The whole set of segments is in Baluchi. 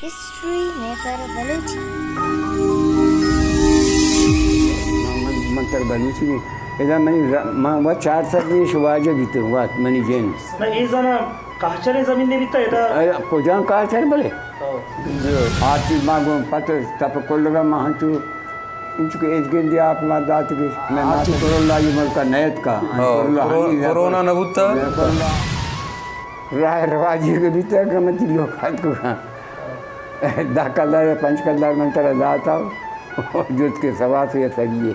History maker Balochi. من، من تر بلوچی نہیں۔ ادا منی ر-، من و چار سد نیش واجہ بیتوں، وات منی جن۔ نہ، اے زانا کہچریں زمین نے بیتا ادا؟ اے، کجام کہچر بلے؟ او۔ آتی ما گوں پت تپ کلگا ما ہنچو انچو کہ ایج گندی آپ ما دات کہ میں آتی کرولا یہ ملکا نیت کا۔ او، کرولا کرو-، ہنی کرونا نہ بوتا؟ کرولا راہ رواجی کے بیتا کہ من تی لوگ آت کو۔ دہ کلدار یا پنچ کلدار من ترا داتا، جت کے سوات یا سریے۔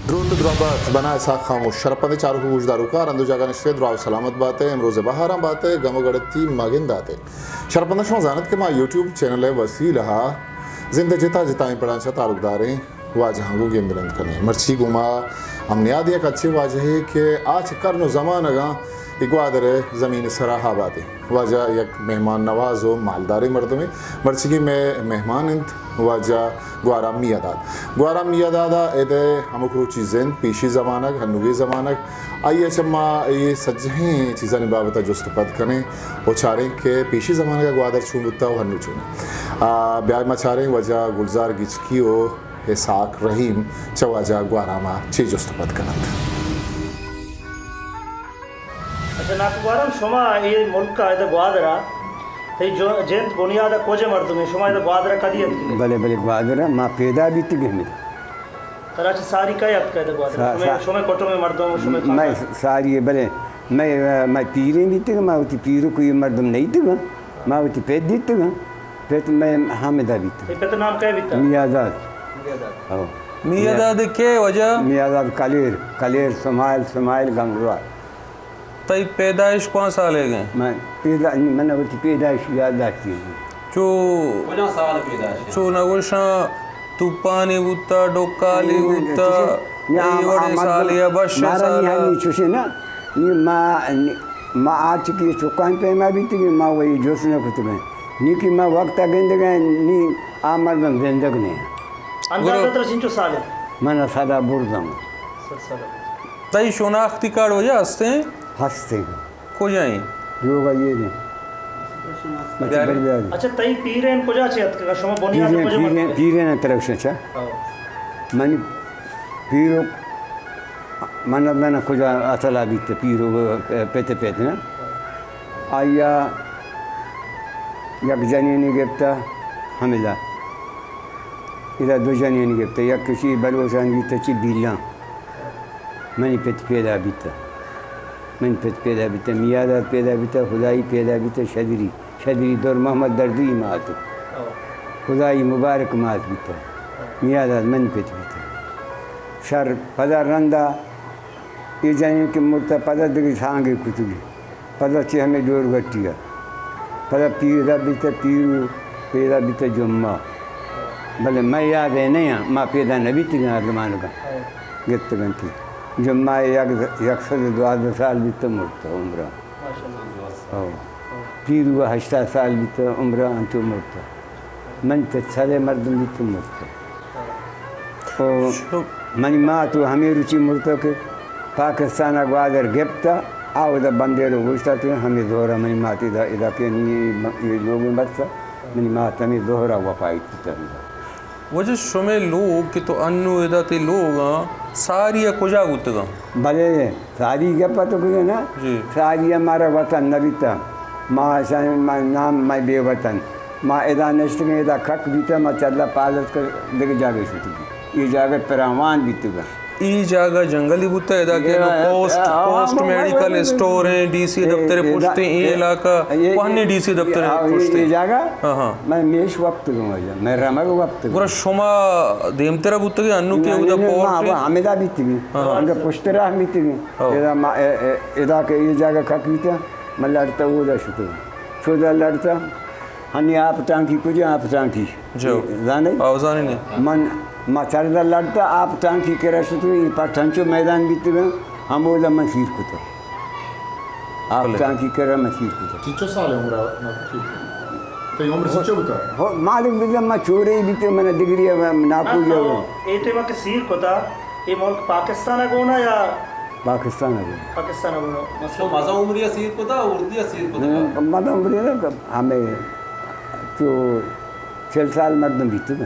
دروت درابات بنا اسحاق خاموش۔ شرپندیں چاروک و گوشداروکاں، ہر ہند و جاگہ نشتگے دراہ و سلامت باتے، امروز بہاراں باتے، گم و گڑتی مگنداتے۔ شرپنداں، شما زانت کہ ما یوٹیوب چینل وسیلہ زند جتا جتائیں پڑاں چہ تعلق داریں واجہاں گوں گند نند کنیں۔ مرچی گوں ما ہم نیاد یک اچے واجہے کہ آ چہ کرن و زمانگاں اے گوادر زمین سرا آبادیں۔ واجہ یک مہمان نواز و مالداریں مردمے۔ مرچیگیں مئے مہمان انت واجہ گوارام میاداد۔ گوارام میاداد ء اد ء ہمک روچی زند، پیشی زمانگ، ہنوگی زمانگ، آئی ء چہ ما اے سجہیں چیزانی بابت ء جست و پد کنیں و چاریں کہ پیشی زمانگ ء گوادر چون بوتا و ہنو چون۔ آ، بیا ما چاریں واجہ گلزار گچکی و اسحاق رحیم چہ واجہ گوارام ء چے جست و پد کننت۔ اچھا ناکو گوارام، شما اے ملک ء ادا گوادر ء تئی جو-، جند بنیاد ء کجے مردمے؟ شما ادا گوادر ء کدی اتکگے؟ بلے، بلے، گوادر ء ما پیدا بیتگیں ہمدا۔ ترا چہ ساری کئے اتکگ ادا گوادر ء؟ سا-، شمئے، سا-، شمئے کٹم ء مردم، شمئے مئے خاندان؟ ساری ء، بلے مئے، مئے پیریں بیتگ، ما وتی پیرک ء مردم نہ بیتگ، ما وتی پت دیتگ، پت مئے ہمدا بیتگ۔ تئی پت ء نام کئے بیتگ؟ میاداد۔ میاداد۔ ہو۔ میاداد کئے واجہ؟ Miandad clear, clear smile, smile Gangwar. تئی پیدائش کواں سالے گئے؟ من پیدا-، من وتی پیدائش یاد داشتی۔ چو کجا سال پیدائش؟ چو نگوشاں توپانی بوتا، ڈکالی بوتا، اے وڑیں سال یا بشیں سال؟ نی چوشے نا، نی ما، نی ما آ چکی چکان پیما بیتگیں، ما وہی جوش نہ کتگیں۔ نی کہ ما وقت گندگیں، نی آ مردم زندگ نہیں۔ اندازہ ترا چنچو سالے؟ من سدا بردم۔ تئی شناختی کارڈ واجہ ہستیں؟ ہستیں۔ کجا ایں؟ لوگ ء یہ دیں۔ اچھا، تئی پیرین کجا چہ اتکگ؟ شما بنیاد پیرین، کجا پیرین، اتکگ؟ پیرین طرف سے چا۔ ہاں۔ منی پیرو من، من کجا اصلا بیت، پیرو پت پت نا۔ آیا یک جنینی گپتا ہملا۔ ادا دو جنینی گپتا، یک کسی بلوچان بیت چی بیلان۔ منی پت پیدا بیتہ۔ منی پت پیدا بیتہ، میاداد پیدا بیتہ، خدائی پیدا بیتہ، شدری، شدری دور محمد دردوی مات۔ خدائی مبارک مات بیتہ۔ میاداد منی پت بیتہ۔ شر پدا رندا اے جنین کہ مرتہ، پدا دگہ سانگے کتگی۔ پدا چہ ہمے جوڑ گٹی ء۔ پدا پیدا بیتہ پیرو، پیدا بیتہ جمعہ۔ بلے مئے یاد ء نہ آں، ما پیدا نہ بیتگیں آ زمانگ ء گپتگ انت۔ جمعہ ء یک، یک سد ء دوازدہ سال بیتہ مرتہ عمر ء۔ ہو۔ پیرو ء ہشتاد سال بیتہ عمر ء انچو مرتہ۔ من تہ سد ء مردم بیتہ مرتہ۔ او منی مات و ہمے روچی مرتہ کہ پاکستان ء گوادر گپتہ، آ اودا بندے رو گوشتہ کہ ہمے ظہر ء منی مات ادا، ادا کہ نی اے لوگ ء بستہ، منی مات ہمے ظہر ء وفات بیتہ۔ واجہ شمے لوگ کہ تو انو ادا تئی لوگ آں، ساری ء کجا بوتگاں؟ بلے ساری گپ ء تو کجا نا؟ جی۔ ساری ء مارا وطن نہ بیتہ۔ ما شاہ، ما نام مئے بے وطن۔ ما ادا نشتگیں، ادا کک بیتہ، ما چلہ پالت کر دگہ جاگہ شتگیں۔ اے جاگہ پراوان بیتگہ۔ اے جاگہ جنگلی بوتہ، ادا کہ اے، انو پوسٹ، اے، پوسٹ آ، میڈیکل اسٹور ہیں، ڈی سی اے، دفتر اے، پشت ہیں، اے اے، علاقہ اے، کوہنی اے، ڈی سی دفتر آ، اے، پشت اے ہیں۔ جاگہ ہاں، ہاں۔ مئے میش وپتگاں واجہ، مئے رمگ وپتگاں۔ گڑا شما دیمترا بوتگے، انو کہ نہ، اودا نہ، نہ، پورٹ ما ہیں؟ ہمدا بیتگیں۔ ہاں، ہاں۔ ہمدا پشت راہ بیتگیں۔ ہاں۔ ادا ما، اے، اے، ادا کہ اے جاگہ کک بیتہ، من لڑتہ اودا شتگاں۔ چودا لڑتہ، ہنی آپ ٹانکی کجا آپ ٹانکی؟ جو۔ زانے؟ آو زانے نہیں۔ من، ما چردہ لڑتہ آپ ٹانکی کرا شتگیں، اے پٹ ہنچو میدان بیتگاں، ہمودا من سیر کتہ۔ آپ بلے۔ ٹانکی کرا من سیر کتہ۔ چنچو سال عمر ء؟ تئی عمر چنچو بوتہ؟ ہو، مالک بزن ما چورے بیتہ، من ڈگری ء ناکو نہ، تو اے ٹائم کہ سیر کتہ، اے ملک پاکستان ء گونا یا پاکستان ءَ بوت۔ پاکستان ءَ بوت۔ تو مزن عمری ءَ سیر کتا، اردی ءَ سیر کتا؟ ہم، مزن عمری ءَ نہ، ہمے چو چل سال مردم بیتگ۔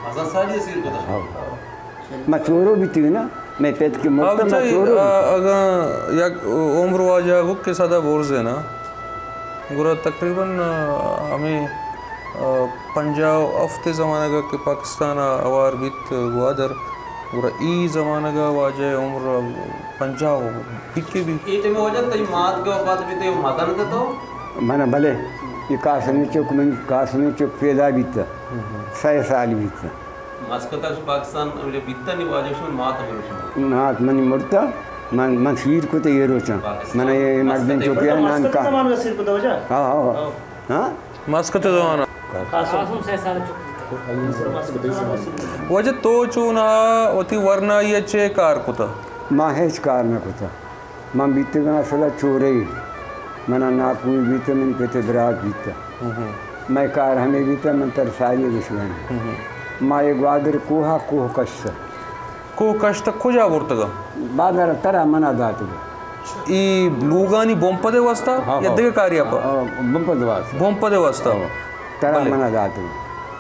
مزن سالی ءَ سیر کتا؟ ہاں۔ ما چورو بیتگ نا، مئے پت کہ مرتا، ما چورو بیتگ۔ اگاں یک عمر واجہ گو کہ سدا برز ہے نا، گڑا تقریباً، آ، ہمے، آ، پنجاہ و ہفت ءِ زمانگ ءَ کہ پاکستان ءَ ہوار بیت گوادر، گڑا ای زمانگ ءَ واجہ ءِ عمر پنجاہ و پکے بیت۔ اے ٹائم ءَ واجہ تئی مات کہ وفات بیت، اے مزن اتاں تو؟ من بلے، اے قاسمی چک، من قاسمی چک پیدا بیت، سئے سال بیت۔ مسقط ءَ پاکستان بیتہ نی واجہ شمئے مات ہمے روچ مرت؟ مات منی مرتہ، من، من سیر کتہ اے روچاں۔ پاکستان۔ من اے مردم مسقط ءَ چکے نان مسقط ءِ کا۔ زمانگ ءَ سیر کتہ واجہ؟ ہاں، ہاں۔ ہاں۔ ہاں؟ مسقط ءِ زمانگ ءَ۔ قاسم۔ قاسم سئے سال چک۔ واجہ تو چوناہا وتی ورنائی ءَ چے کار کتہ؟ ما ہچ کار نہ کتہ۔ من بیتگاں اصل ءَ چورے۔ منا ناکوئی بیت، منی پت ءِ برات بیت۔ مئے کار ہمے بیت، من ترا ساری گوشگاں۔ ما اے گوادر کوہ ءَ کوہ کشت۔ کوہ کشت کجا برتگ؟ بازار ءَ ترا منا داتگ۔ ای لوگانی بنپد ءِ واسطہ؟ ہاں، یا ہاں۔ دگہ کارے ءَ پہ؟ ہاں، بنپد ءِ واسطہ۔ بنپد ءِ واسطہ۔ ہاں۔ ترا بلے۔ منا داتگ۔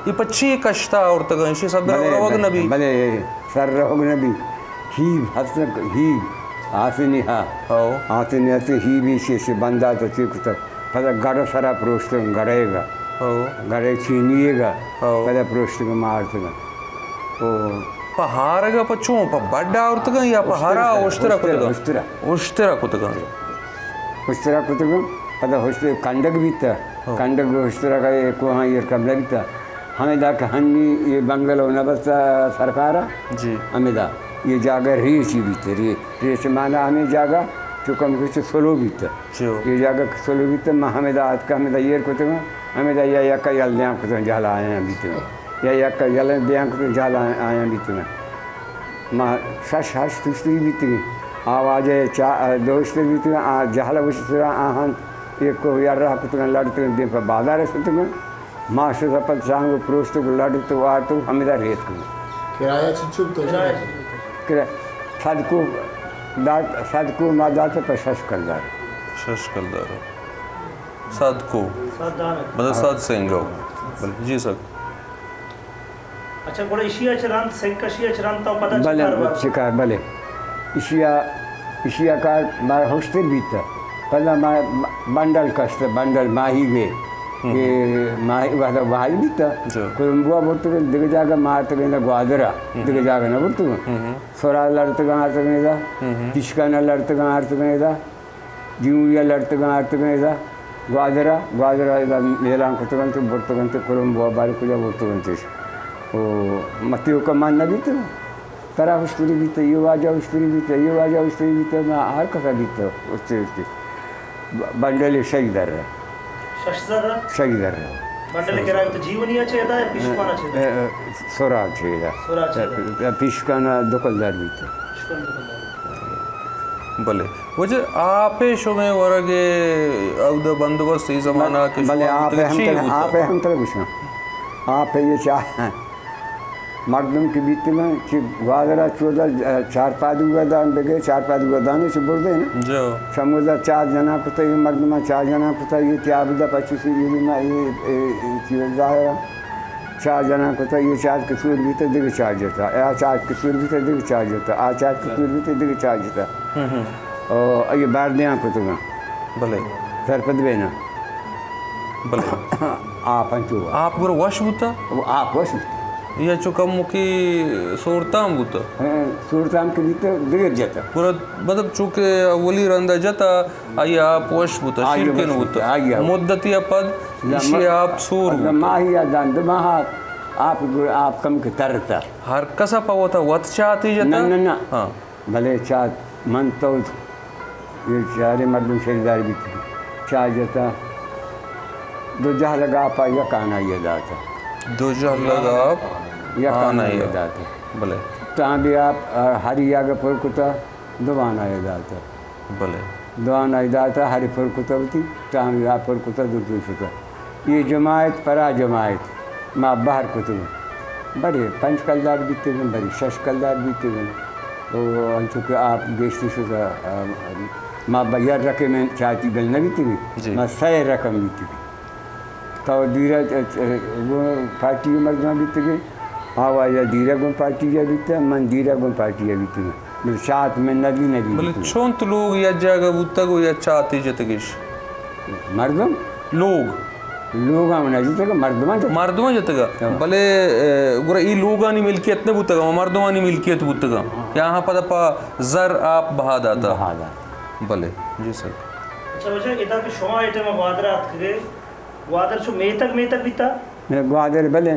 اے پہ چی کشتا آورتگ؟ ایشی سر بلے، روگ بلے، نہ بی؟ بلے، سر روگ نہ بی۔ ہیب ہست، ہیب، آسنی ہا۔ ہو۔ آسنی ہست، ہیب ایشی سے بندات چی کتگ۔ پدا گڑ سرا پروشتگ، گڑے گا۔ ہو۔ گڑے چینی گا۔ ہو۔ پدا پروشتگ مارتگ۔ او۔ پہ ہارگ ءَ پہ چون؟ پہ بڈ آورتگ یا پہ ہرا اشترا کتگ؟ اشترا۔ اشترا کتگ۔ اشترا کتگ، پدا ہشت کنڈگ بیتہ، ہاں۔ کنڈگ ہشترا کا اے کوہاں ایر کم نہ بیتہ۔ ہمدا کہ ہنی اے بنگلو نہ بستہ سرکارا، جی۔ ہمدا اے جاگہ ریچی بیتہ، ری-، ریچ مانا ہمے جاگہ چو کم کچھ سلو بیتہ۔ جی۔ اے جاگہ سلو بیتہ، ما ہمدا آتکہ ہمدا ایر کتگاں، ہمدا یا یکا یل دیاں کتگاں جہلا آیاں بیتگاں۔ یا یکا یل دیاں کتگاں جہلا آیاں بیتگاں۔ ما شش ہشت اشتری بیتگیں۔ آ واجہ چا-، دو اشتری بیتگیں، آ جہل ءَ اشترا آہاں ایوک ءَ یرہ کتگیں، لڈتگیں، دیم پہ بازار ءَ شتگیں۔ ما شت پد سانگ پروشتگ، لڈت وارتگ، ہمیدا ریتکگ۔ کرایہ چنچو بوتگ؟ کرایہ چنچو بوتگ؟ کرا-، صد کو دات، صد کو ما دات پہ شش کلدار۔ شش کلدار۔ صد کو؟ صد دانہ۔ مطلب ہاں۔ صد سنگو۔ بلے، جی سر۔ اچھا، گڑا ایشی ءَ چہ رند، سنگ کشی ءَ چہ رند تو پدا چہ بلے، کاروبار؟ چہ کار، بلے۔ ایشی ءَ، ایشی ءَ کار مارا ہشتر بیت۔ پدا ما بنڈل کشت، بنڈل ماہی گے۔ ہم۔ اے ماہی، وہدا ماہی بیت۔ جی۔ کولمبو ءَ برتگ، دگہ جاگہ مارتگ، گوادر ءَ، ہم۔ دگہ جاگہ نہ برتگ۔ ہم۔ سورا لڑتگ آرتگ ادا، ہم۔ پیشکان لڑتگ آرتگ ادا۔ دیوی ءَ لڑتگاں آرتگاں ادا گوادر ءَ، گوادر ءَ ادا میلان کتگ انت، برتگ انت کولمبو ءَ، بارے کجا برتگ انت اش۔ او متی حکم مان نہ بیت، ترا اشتری بیت، یہ واجہ اشتری بیت، یہ واجہ اشتری بیت، ما ہر کسا بیت، اشتری اشتری۔ بنڈل شش زر۔ شش زر؟ شش زر۔ بنڈل کرایہ تو جیونی ءَ چہ ادا یا پیشکان ءَ چہ ادا؟ اے، اے، سورا چہ ادا۔ سورا چہ ادا۔ پیشکان دو کلدار بیت۔ پیشکان دو کلدار بیت۔ بلے۔ واجہ آپ ءِ شمئے ورگ ءِ اود ءَ بندوبست اے زمانہ کہ بلے، شما آپ ءِ ہم چی تر-، بوتگ؟ آپ ءِ ہم تر گوشاں۔ آپ ءِ یہ چا-، مردم کہ بیتگاں، چہ گوادر ءَ چودا چارپادوگ ءَ دان بگے، چارپادوگ ءَ دانے چہ بردے نا۔ جو۔ چمودا چار جنا کتا، یہ مردماں چار جنا کتا، یہ تیاب دا پچیس، یہ ما، یہ، یہ، یہ چیز ظاہر ہے۔ چار جناں کتہ، یہ چار کسور بیتہ، دگہ چار جتہ، آ چار کسور بیتہ، دگہ چار جتہ، آ چار کسور بیتہ، دگہ چار جتہ۔ ہم، ہم۔ او، یہ باردیاں کتگاں۔ بلے۔ سرپد بینا۔ بلے۔ آپ انچو۔ آپ گڑا وش بوتہ؟ او، آپ وش بوتہ۔ یا چو کمکی سورتام بوتہ؟ ہاں، سورتام کہ بیتہ، دگہ جتہ۔ گڑا مطلب چونکہ اولی رندا جتہ، آئی آپ وش بوتہ، آئی شیرکن وش بوتہ، بوتہ۔ آئی آپ۔ مدتی ءَ پد ایشی ءِ آپ سور بوتہ۔ ماہی ءَ دان، دو ماہ آپ، آپ گڑ-، آپ کم کہ ترتہ۔ ہر کس ءَ پہ وتا وت چاتے جتہ؟ نہ، نہ، نہ۔ ہاں۔ بلے چات من تو یہ چارے مردم شریدار بیت۔ چا جتہ۔ دو جہلگ آپ ءَ یک آنائی ءَ داتہ۔ دو جہلگ آپ یک آنائی ءَ داتہ۔ بلے۔ تاں بھی آپ، آ، ہری آگہ پر کتہ، دو آنائی ءَ داتہ۔ بلے۔ دوان ءَ داتہ، ہری پر کتہ وتی، ٹام ءَ پر کتہ، دور دور شتہ۔ یہ جماعت، پرا جماعت، ما بہر کتگ۔ بڑے پنچ کلدار بیتگن، بڑے شش کلدار بیتگن۔ تو انچو کہ آپ گیشتر شتہ، آ، ما بہ یک رقم چاتی بل نہ بیتگیں، جی۔ ما سئے رقم بیتگیں۔ تو دیرا، ا، ا، گوں پارٹی مردم بیتگیں، آواز دیرا گوں پارٹی بیتہ، من دیرا گوں پارٹی بیتگیں۔ بلے چات من نبی نبی بلے بیتگیں۔ چونت لوگ یک جاگہ بوتگ و یک چاتے جتگش؟ مردم؟ لوگ۔ لوگاں نہ جتگ، مردماں جتگ۔ مردماں جتگ۔ ہاں۔ بلے، ا، گڑا ای لوگانی ملکیت نہ بوتگ، مردمانی ملکیت بوتگ۔ ہاں۔ کہ آہاں پدا پہ زر آپ بہا داتا۔ بہا داتا۔ بلے، جی سر۔ اچھا، واجہ، ادا کہ شما اے ٹائم گوادر آتکگے، گوادر چو میتگ، میتگ بیتا؟ گوادر بلے،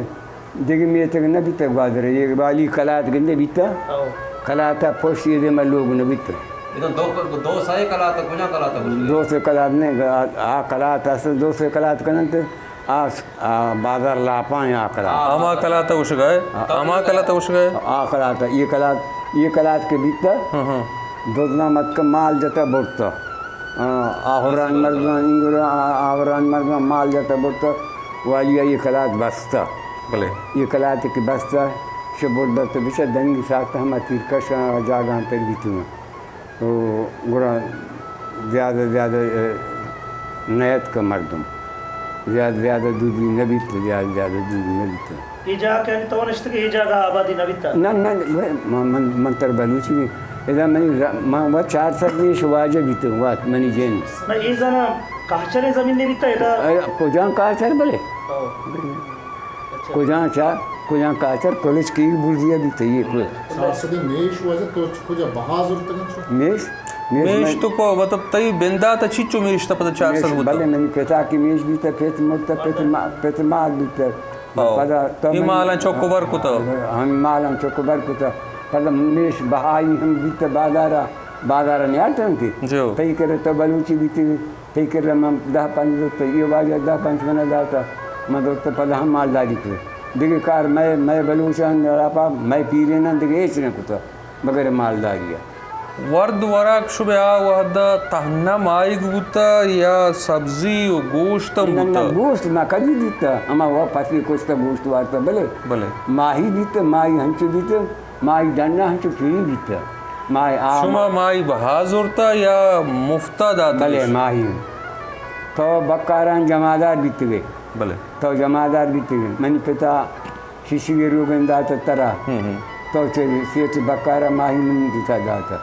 دگہ میتگ نہ بیتا گوادر، یہ والی کلات گندے بیتا۔ او۔ کلاتا پشت یہ دے میں لوگ نہ بیتا۔ ادا دو، دو سائے کلاتا، کجا کلاتا گوشگا؟ دو سائے کلات نے، آ، آ کلات است، دو سائے کلات کنن تے، آ، آ بازار لاپاں یا کلات۔ آ، ہما کلات گوشگا ہے؟ ہاں۔ ہما کلات گوشگا ہے؟ آ کلات، یہ کلات، یہ کلات کے بیتا۔ ہاں، ہاں۔ دزنا مت کے مال جتا برتا۔ آ، آہوران مردمان، انگورا، آ، آہوران مردمان مال جتا برتا، والی یہ کلات بستا۔ بلے۔ یہ کلات کے بستا، شبردا تو بچا دنگی ساعت ہم تیر کش جاگاں پر بیتو۔ تو گڑا زیادہ، زیادہ، اے، نیت کا مردم۔ زیادہ، زیادہ دودی نہ بیت، زیادہ، زیادہ دودی نہ بیت۔ اے جاگہ کہ تو نشتگے، اے جاگہ آبادی نہ بیتا؟ نہ، نہ، من، من، من تر بلوچی۔ ادا منی ر-، من و چار سد میش واجہ بیتوں، وات منی جن۔ نہ، اے زانا کاچریں زمین نہ بیتا ادا؟ اے، کجام کاچر بلے؟ او۔ اچھا۔ کجام چا، کجام کاچر، کلچ کی بردیا بیتا یہ کل۔ چار سد میش واجہ تو کجا بہا زرتگن چو؟ میش؟ میش میش میں تو کو، مطلب، تئی بندات چیچو میش تا پتہ چار سد میش، بوتا؟ بلے منی پتا کی میش بیتا، پت مرتا، پت ما-، پت مار بیتا۔ او۔ پدا تو اے من مالاں چک و بر کتہ؟ ہم مالاں چک و بر کتہ۔ پدا میش بہائی ہم بیتہ بازارا، بازارا نیارتنتی۔ جو۔ تئی کرا تو بلوچی بیتی، تئی کرا من دہ پنچ دوت، یہ واجہ دہ پنچ منا داتا۔ من دوت پدا ہم مالداری کرے۔ دگہ کار مئے، مئے بلوچان راپا، مئے پیرینان دگہ ہیچ نہ کتہ، بغیر مالداری۔ ورد وراک شبہ آ وہدا تہنا ماہیگ بوتا یا سبزی و گوشت ہم نہ، نہ، بوتا؟ گوشت ما کدی دیتا، ہما وہ پسی کشتا گوشت وارتا، بلے۔ بلے۔ ماہی دیتا، ماہی ہنچو دیتا، ماہی ڈنا ہنچو پیری دیتا۔ ماہی آ شما ماہی بہا زرتا یا مفتا داتا؟ بلے، ماہی۔ تو بکاران جمادار بیتگے۔ بلے۔ تو جمادار بیتگے۔ منی پتا شیشی روگن داتا ترا۔ ہم، ہم۔ تو چہ سیٹ بکارا ماہی من دیتا داتا۔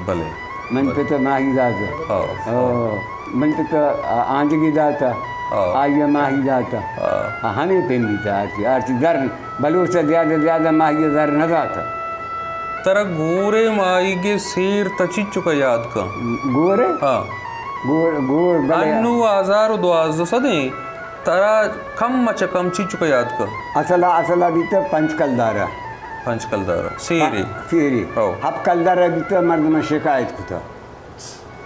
بلے۔ من بلے۔ پتا ماہی داتا۔ ہاں۔ او، من پتا آ-، آنجگی داتا۔ ہاں۔ آئی ماہی داتا۔ ہاں۔ آ، ہمیں پیم بیتا آرتی، آرتی در، بلوچ زیادہ، زیادہ ماہی در نہ داتا۔ ترا گورے ماہیگے سیر تچی چکا یاد کن؟ گورے؟ ہاں۔ گور، گور، بلے۔ انو ہزار و دوازدہ سدیں۔ ترا کم چہ کم چیچکا یاد کن؟ اصلا، اصلا بیتہ پنچ کلدارہ۔ پنچ کلدارہ۔ سیرے؟ سیرے۔ ہو۔ ہپت کلدارہ بیتہ، مردم شکایت کتہ۔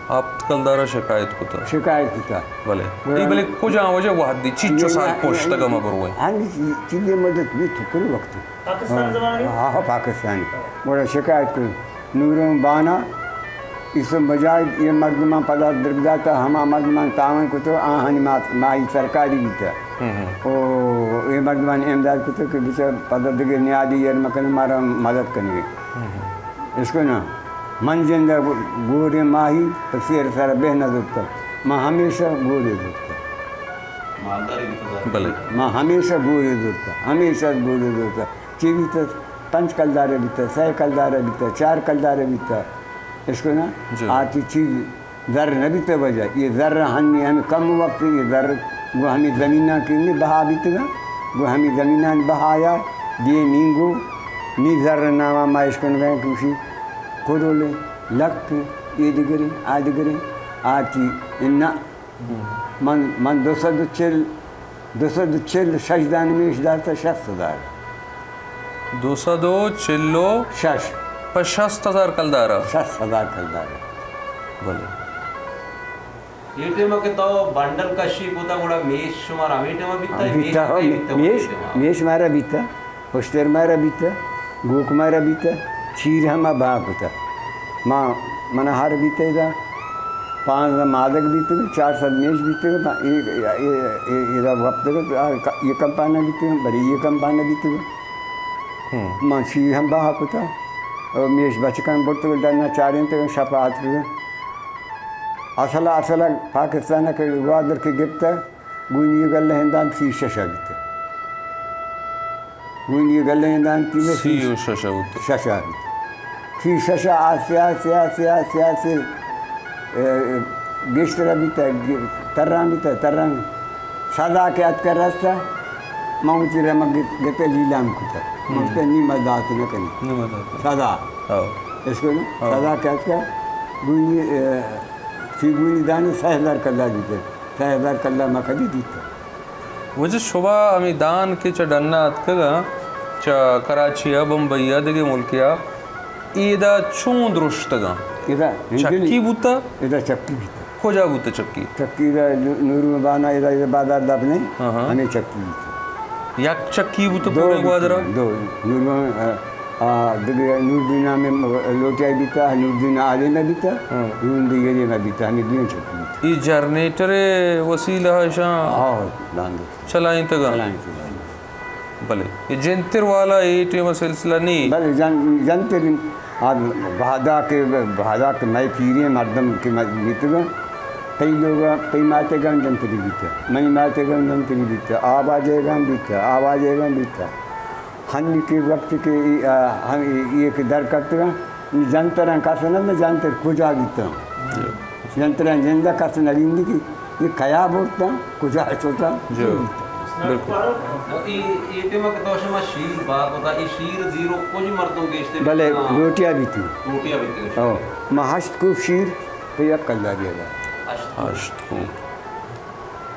ہپت کلدارہ شکایت کتہ۔ شکایت کتہ۔ بلے۔ گڑا اے بلے کجا وجہ وہدی چیچو سال پشتگا ما برویں۔ ہنی چیزے مدت بیت کل وقت۔ پاکستان زمانگی؟ ہاں، ہاں، پاکستانی۔ گڑا شکایت کتہ۔ نوروں بانا، ایسو مجاہد، یہ مردمان پدا درگ داتا، ہما مردمان تعاون کتو، آہانی ما-، ماہی سرکاری بیتا۔ ہم ہم۔ او یہ مردمان امداد کتو کہ بچا پدا دگہ نیادی یر مکن، مارا مدد کنگے۔ ہم ہم۔ اس کو نا، من جندہ گو-، گورے ماہی پہ سیر سر بہ نہ زرتا۔ ما ہمیشہ گورے زرتا۔ مالداری بیتا۔ بلے۔ ما ہمیشہ گورے زرتا، ہمیشہ گورے زرتا۔ چی بیتہ؟ پنچ کلدارے بیتہ، سئے کلدارے بیتہ، چار کلدارے بیتہ۔ اشکو نا؟ جی۔ آتی چیز زر نہ بیتہ وجہ۔ یہ زر ہنی ہمیں کم وقت، یہ زر گو ہمیں زمیناں کی نی بہا بیتگا، گو ہمیں زمیناں بہایا، دی نینگو، نی زر ناما ما اشکن گئے کسی کدولے، لک، یہ دگرے، آ دگرے، آتی انا۔ ہم۔ من، من دو سد و چل، دو سد و چل و شش دانہ میش داتہ شست ہزار۔ دو سد و چل و شش۔ پہ شست ہزار کلدارہ؟ شست ہزار کلدارہ۔ بلے۔ اے ٹائم کہ تو بنڈل کشی کتا گڑا میش شمارا ہمے ٹائم بیتا؟ ہاں، میش بیتا، ہاں، کتنے بیتا میش، اے ٹائم؟ میش مارا بیتا۔ پشتر مارا بیتہ، گوک مارا بیتہ، چیر ہما بہا کتہ۔ ما، منا ہر بیتہ ادا، پانزدہ مادگ بیتگ، چار سد میش بیتگ، ما اے، اے، اے، اے، ادا وپتگ، آ، ک-، یہ کمپانا بیتگ، بلے یہ کمپانا بیتگ۔ ہم۔ ما چیر ہم بہا کتہ۔ او میش بچکان برتگ، ڈنا چارینتگ، شپ آتکگ۔ اصل، اصل پاکستان کہ گوادر کہ گپتہ، گونی گلہ ہندان سی ششا بیتہ۔ گونی گلہ ہندان قیمت سی و ششا بوتہ۔ ششا بیتہ۔ سی ششا آستے، آستے، آستے، آستے، آستے، اے، گیشتر بیتہ، گی-، تران بیتہ، تران۔ سدا کہ اتکہ رستہ، من وتی رمگ گت-، گتہ لیلام کتہ۔ ہم۔ من گتہ نی ما دات نہ کنی۔ نی ما دات۔ سدا۔ ہاں۔ اس کو نا؟ ہاں۔ سدا کہ اتکہ، گونی، اے، سی گونی دانے سہ ہزار کلدار بیتہ۔ سہ ہزار کلدار ما کدی دیتہ۔ واجہ شما ہمے دان کہ چہ ڈنا اتکگاں، چہ کراچی ء، بمبئی ء، دگہ ملکے ء، ایدا چون درشتگاں؟ ادا ہندنی چکی بوتہ؟ ادا چکی بوتہ۔ کجا بوتہ چکی؟ چکی ادا نو-، نورمحمد بانا ادا، ادا بازار دپ نہیں؟ ہاں، ہاں۔ ہمے چکی بوتہ۔ یک چکی بوتہ دو پورے بوتہ، گوادر ء؟ دو۔ نورمحمد، آ، آ، دگہ نوردین نامیں لوٹیا بیتہ، نوردین آدم بیتہ، ہاں۔ نوردین یدے بیتہ، ہمے دوئیں چکی بیتہ۔ اے جنریٹر وسیلہ اشاں ہاں، داندو۔ چلائینتگاں؟ چلائینتگاں۔ بلے۔ اے جنتر والا اے ٹیم سلسلہ نی؟ بلے، جن-، جنتر آ بہدا کہ، بہدا کہ مئے پیریں مردم کہ مئے بیتگاں، تئی لوگا، تئی ماتگاں جنتری بیتہ، منی ماتگاں جنتری بیتہ، آواجے گاں بیتہ، آواجے گاں بیتہ۔ ہنی کہ وقت کہ ای-، آ، ہم ای-، یہ کہ در کرتگاں، نی جنتراں کس نہ، نہ جنتر کجا بیتاں۔ جی۔ جنتراں جندہ کس نہ گندی کہ یہ کیا بورتاں، کجا شتاں۔ جی۔ بالکل۔ ای، ای ٹیم کہ تو شما شیر با کتا، ای شیر زیرو کچھ مردم گیشتے بلے بیتاں۔ لوٹیا بیتی۔ لوٹیا بیتی۔ او، ما ہشت کوپ شیر پہ یک کلداری ادا۔ ہشت۔ ہشت کوپ۔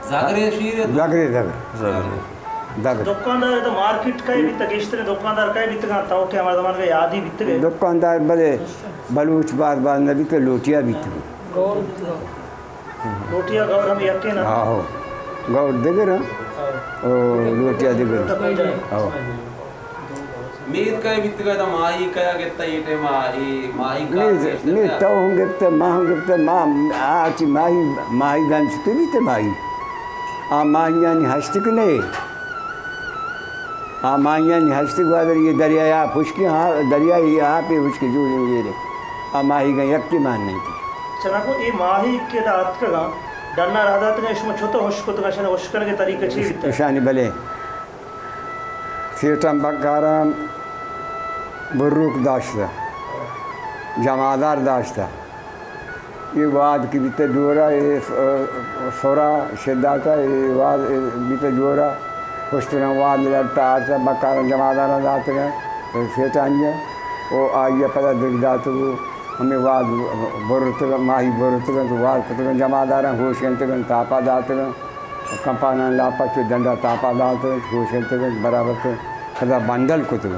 زاگرے شیر ہے؟ زاگرے، زاگرے۔ زاگرے۔ زاگرے۔ دکاندار تو مارکیٹ کا ہی بیتا، گیشتر دکاندار کا ہی بیتا، تو کہ ہمارا زمانہ کا یاد ہی بیتا ہے۔ دکاندار بلے بلوچ باز باز نہ بیتا، لوٹیا بیتا۔ گور بیتا۔ لوٹیا گور ہم یکے نا؟ ہاں، ہو۔ گور دگر ہیں۔ ہاں۔ او لوٹیا دگر ہیں۔ ہاں۔ مید کئے بیتگ ء؟ ادا ماہی کیا گپتہ اے ٹائم ء؟ اے ماہی کار مید، گیشتر مید کیا؟ تو ہم گپتہ، ما ہم گپتہ، ما آ چی ماہی، ماہی گن چطور بیتہ ماہی؟ آ ماہیانی ہشتک نہ۔ آ ماہیانی ہشتک گوادر یہ دریائے آپ ہشکی، ہاں، دریائے آپ ہشکی جو یہ رے۔ آ ماہی گن یک مان نہیں تھی۔ چنانکہ اے ماہی کہ ادا اتکگاں، ڈنا را داتگاں، شما چطور ہشک کتگاں، شان ہشک کنگے طریقہ چی بیتہ؟ اشانی بلے۔ سیٹاں بکاراں بروک داشتہ، جمادار داشتہ۔ اے واد کہ بیتہ جورا، اے س-، سرا شداتا، اے واد بیتہ جورا، پشتراں واد لڑتا آرتا، بکاراں جماداراں داتگاں، سیٹانی او آئی پدا دگ داتگو، ہمے واد برتگاں، ماہی برتگاں، تو واد کتگاں، جماداراں ہوش کنتگاں، تاپا داتگاں۔ کمپانان لاپا چو ڈنڈا تاپا داتگ، ہوش کنتگ، برابر کتگ۔ پدا بنڈل کتگ،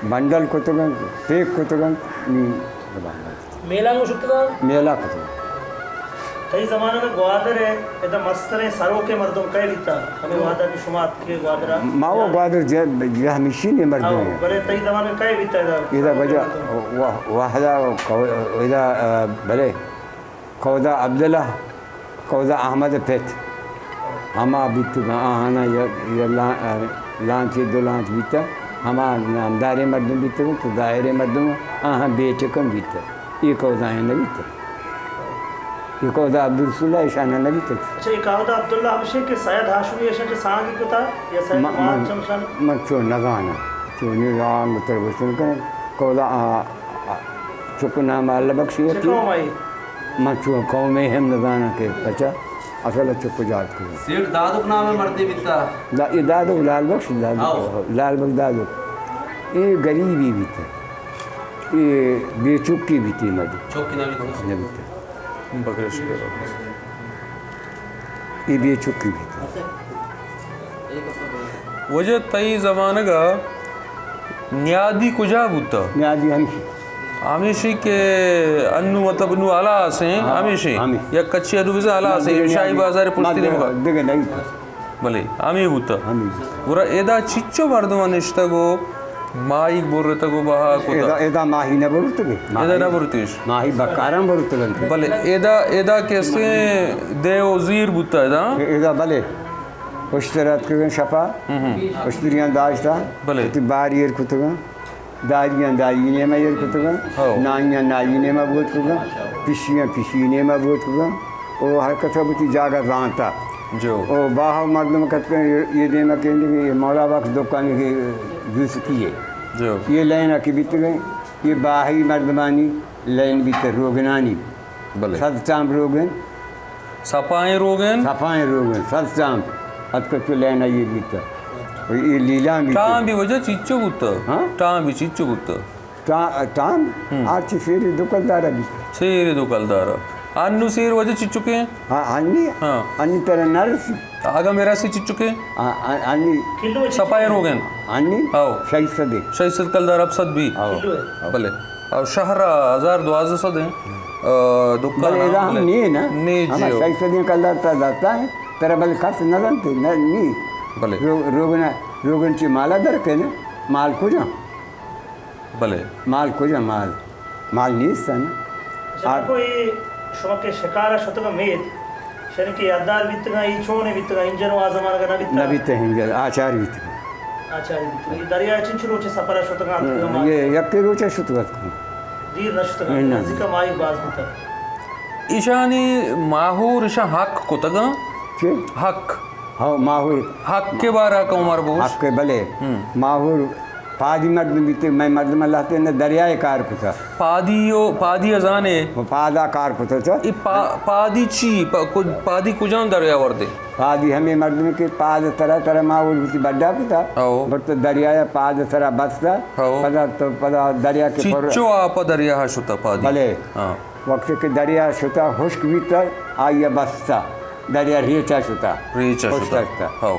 بنڈل کتگ، پیک کتگ، نی زبان۔ میلہ نو شتگا؟ میلہ کتگ۔ تئی زمانگ گوادر ہے، ادا مستریں سروکیں مردم کئے بیتا؟ ہمیں وعدہ کہ شما اتکے گوادر۔ ما وہ گوادر جہ، جہ ہمیشی نے مردم او، ہے۔ بلے تئی زمانگ کئے بیتا ادا؟ ادا وجہ واہ-، واہدہ کو-، ادا، آ، بلے۔ کودا عبداللہ، کودا احمد پت، ہما بیتگاں، آہانا یا، یا لا-، لانچے دو لانچ بیتا، ہما نامداریں مردم بیتگاں، تو ظاہریں مردم، آہاں بیٹکم بیتا۔ یہ کودا ہیں نہ بیتا۔ یہ کودا عبدالرسول ہے، ایشانا نہ بیتا۔ اچھا، یہ کودا عبداللہ ہمشہ کہ سید ہاشمی ایشاں چہ سانگی کتا، یا سید ما-، مار من، چمشان؟ من چو نزانا، چو نزان متر گوشتن کن، کودا آ، آ، چک نام اللہ بخش چہ یکی۔ قوم آئی؟ من چو قومے ہم نزاناں کہ پچا اصل چک جات کو۔ سیٹھ دادک نام مردے بیتا؟ دا، یہ دادک لال بخش، دادک، ہاؤ۔ لال بخش دادک۔ یہ غریبی بیتا۔ یہ بے چکی بیتی مردی۔ چکی نہ بیتا۔ نہ بیتا۔ بکرے شکر۔ اے بے چکی بیت۔ واجہ تئی زمانگ ء نیادی کجا بوتہ؟ نیادی ہمیشی۔ ہمیشی کہ انو مطلب انو ہلاس ہیں، ہاں، ہمیشی۔ ہمیں۔ یک کچی انو بزن ہلاس ہیں، شاہی بازار پشتی نیمگا۔ دگہ نہیں۔ بلے، ہمیں بوتہ۔ ہمیں بوتہ۔ گڑا ادا چچو مردم نشتگ و ماہیگ برتگ و بہا کتگ۔ ادا، ادا ماہی نہ برتگ۔ ادا نہ برتگش۔ ماہی بکاراں برتگ انت۔ بلے ادا، ادا کسے دے و زیر بوتہ ادا؟ ادا بلے۔ اشتر اتکگن شپا۔ ہم ہم۔ اشتریاں داشتہ۔ بلے۔ وتی باری ایر کتگن۔ داریاں داری نیما ایر کتگاں، ہو۔ نائیاں نائی نیما بوتکگاں، پشیاں پشی نیما بوتکگاں۔ او ہر کسا وتی جاگہ زانتا۔ جو۔ او باہو مردم کتکاں، یہ دیما کہ یہ مولا بخش دکان کے جوسکی ہے۔ جو۔ یہ لائن کی بیتگیں، یہ باہی مردمانی لائن بیت روگنانی۔ بلے۔ صد چام روگن۔ سپائیں روگن؟ سپائیں روگن، صد چام۔ اتکا چو لین آئی بیتا۔ و یہ لیلان بیتا۔ ٹام بھی وجہ چیچو بوتا؟ ہاں؟ ٹام بھی چیچو بوتا؟ ٹا-، ٹام؟ ہم۔ آرچی سیر دو کلدارا بیتا۔ سیر دو کلدارا۔ انو سیر وجہ چیچو کے؟ ہاں، انی؟ ہاں۔ انی ترا نرسی۔ اگا میرا سی چیچو کے؟ آ-، آ-، انی۔ سپائیں روگن؟ انی؟ ہاؤ۔ شش سد۔ شش سد کلدار اپ سد بھی؟ ہاؤ۔ بلے۔ اور شہر ہزار دوازدہ سد ہیں، آ، دکان بلے، ہاں، ادا ہم بلے۔ نہیں ہے نا؟ نہیں ہما جی، ہو۔ شش سدیں کلدار تا داتا ہے، ترا بلے کس نہ دنتے، نہ، نہیں۔ بلے۔ رو-، روگن، روگن چی مالا در کے نا، مال کجا؟ بلے۔ مال کجا مال؟ مال نیست نا۔ اچھا، آ- نکو اے شما کہ شکار ء شتگ میت، شنی کہ یاددار بیتگاں، اے چون بیتگاں، انجن وا زمانگ نہ بیتگ؟ نہ بیتگ، انجن آچار بیتگ۔ آچار بیتگ۔ اے دریا چنچ روچ سفر ء شتگاں اتکگاں ماہی؟ یہ یکے روچ شتگ اتکگاں۔ دیر نہ شتگاں، نہ۔ نزدیک ماہی باز بیتگ۔ ایشانی ماہور ایشاں حق کتگاں؟ چی؟ حق۔ ہاں، ماہور۔ حق کے بارہ کا عمر بوش؟ حق کے بلے۔ ہم۔ ماہور پادی مردم بیتے، میں مردم اللہ تے نہ دریائے کار کتا۔ پادی و، پادی ازانے؟ و پادا کار کتا چا؟ ای پا-، پادی چی؟ پا-، کج-، پادی کجام دریا وردے؟ پادی ہمیں مردم کے پاد ترا، ترا ماہور بیتی بڈا کتا۔ او۔ بٹ تو دریائے پاد ترا بستا۔ او۔ پدا تو، پدا دریا کے پر چیچو آپ دریا شتا پادی؟ بلے۔ ہاں۔ وقت کہ دریا شتا، ہشک بیتا، آئی ء بستا، دریا ریچا شتا۔ ریچا ہشک شتا۔ شتا۔ ہو۔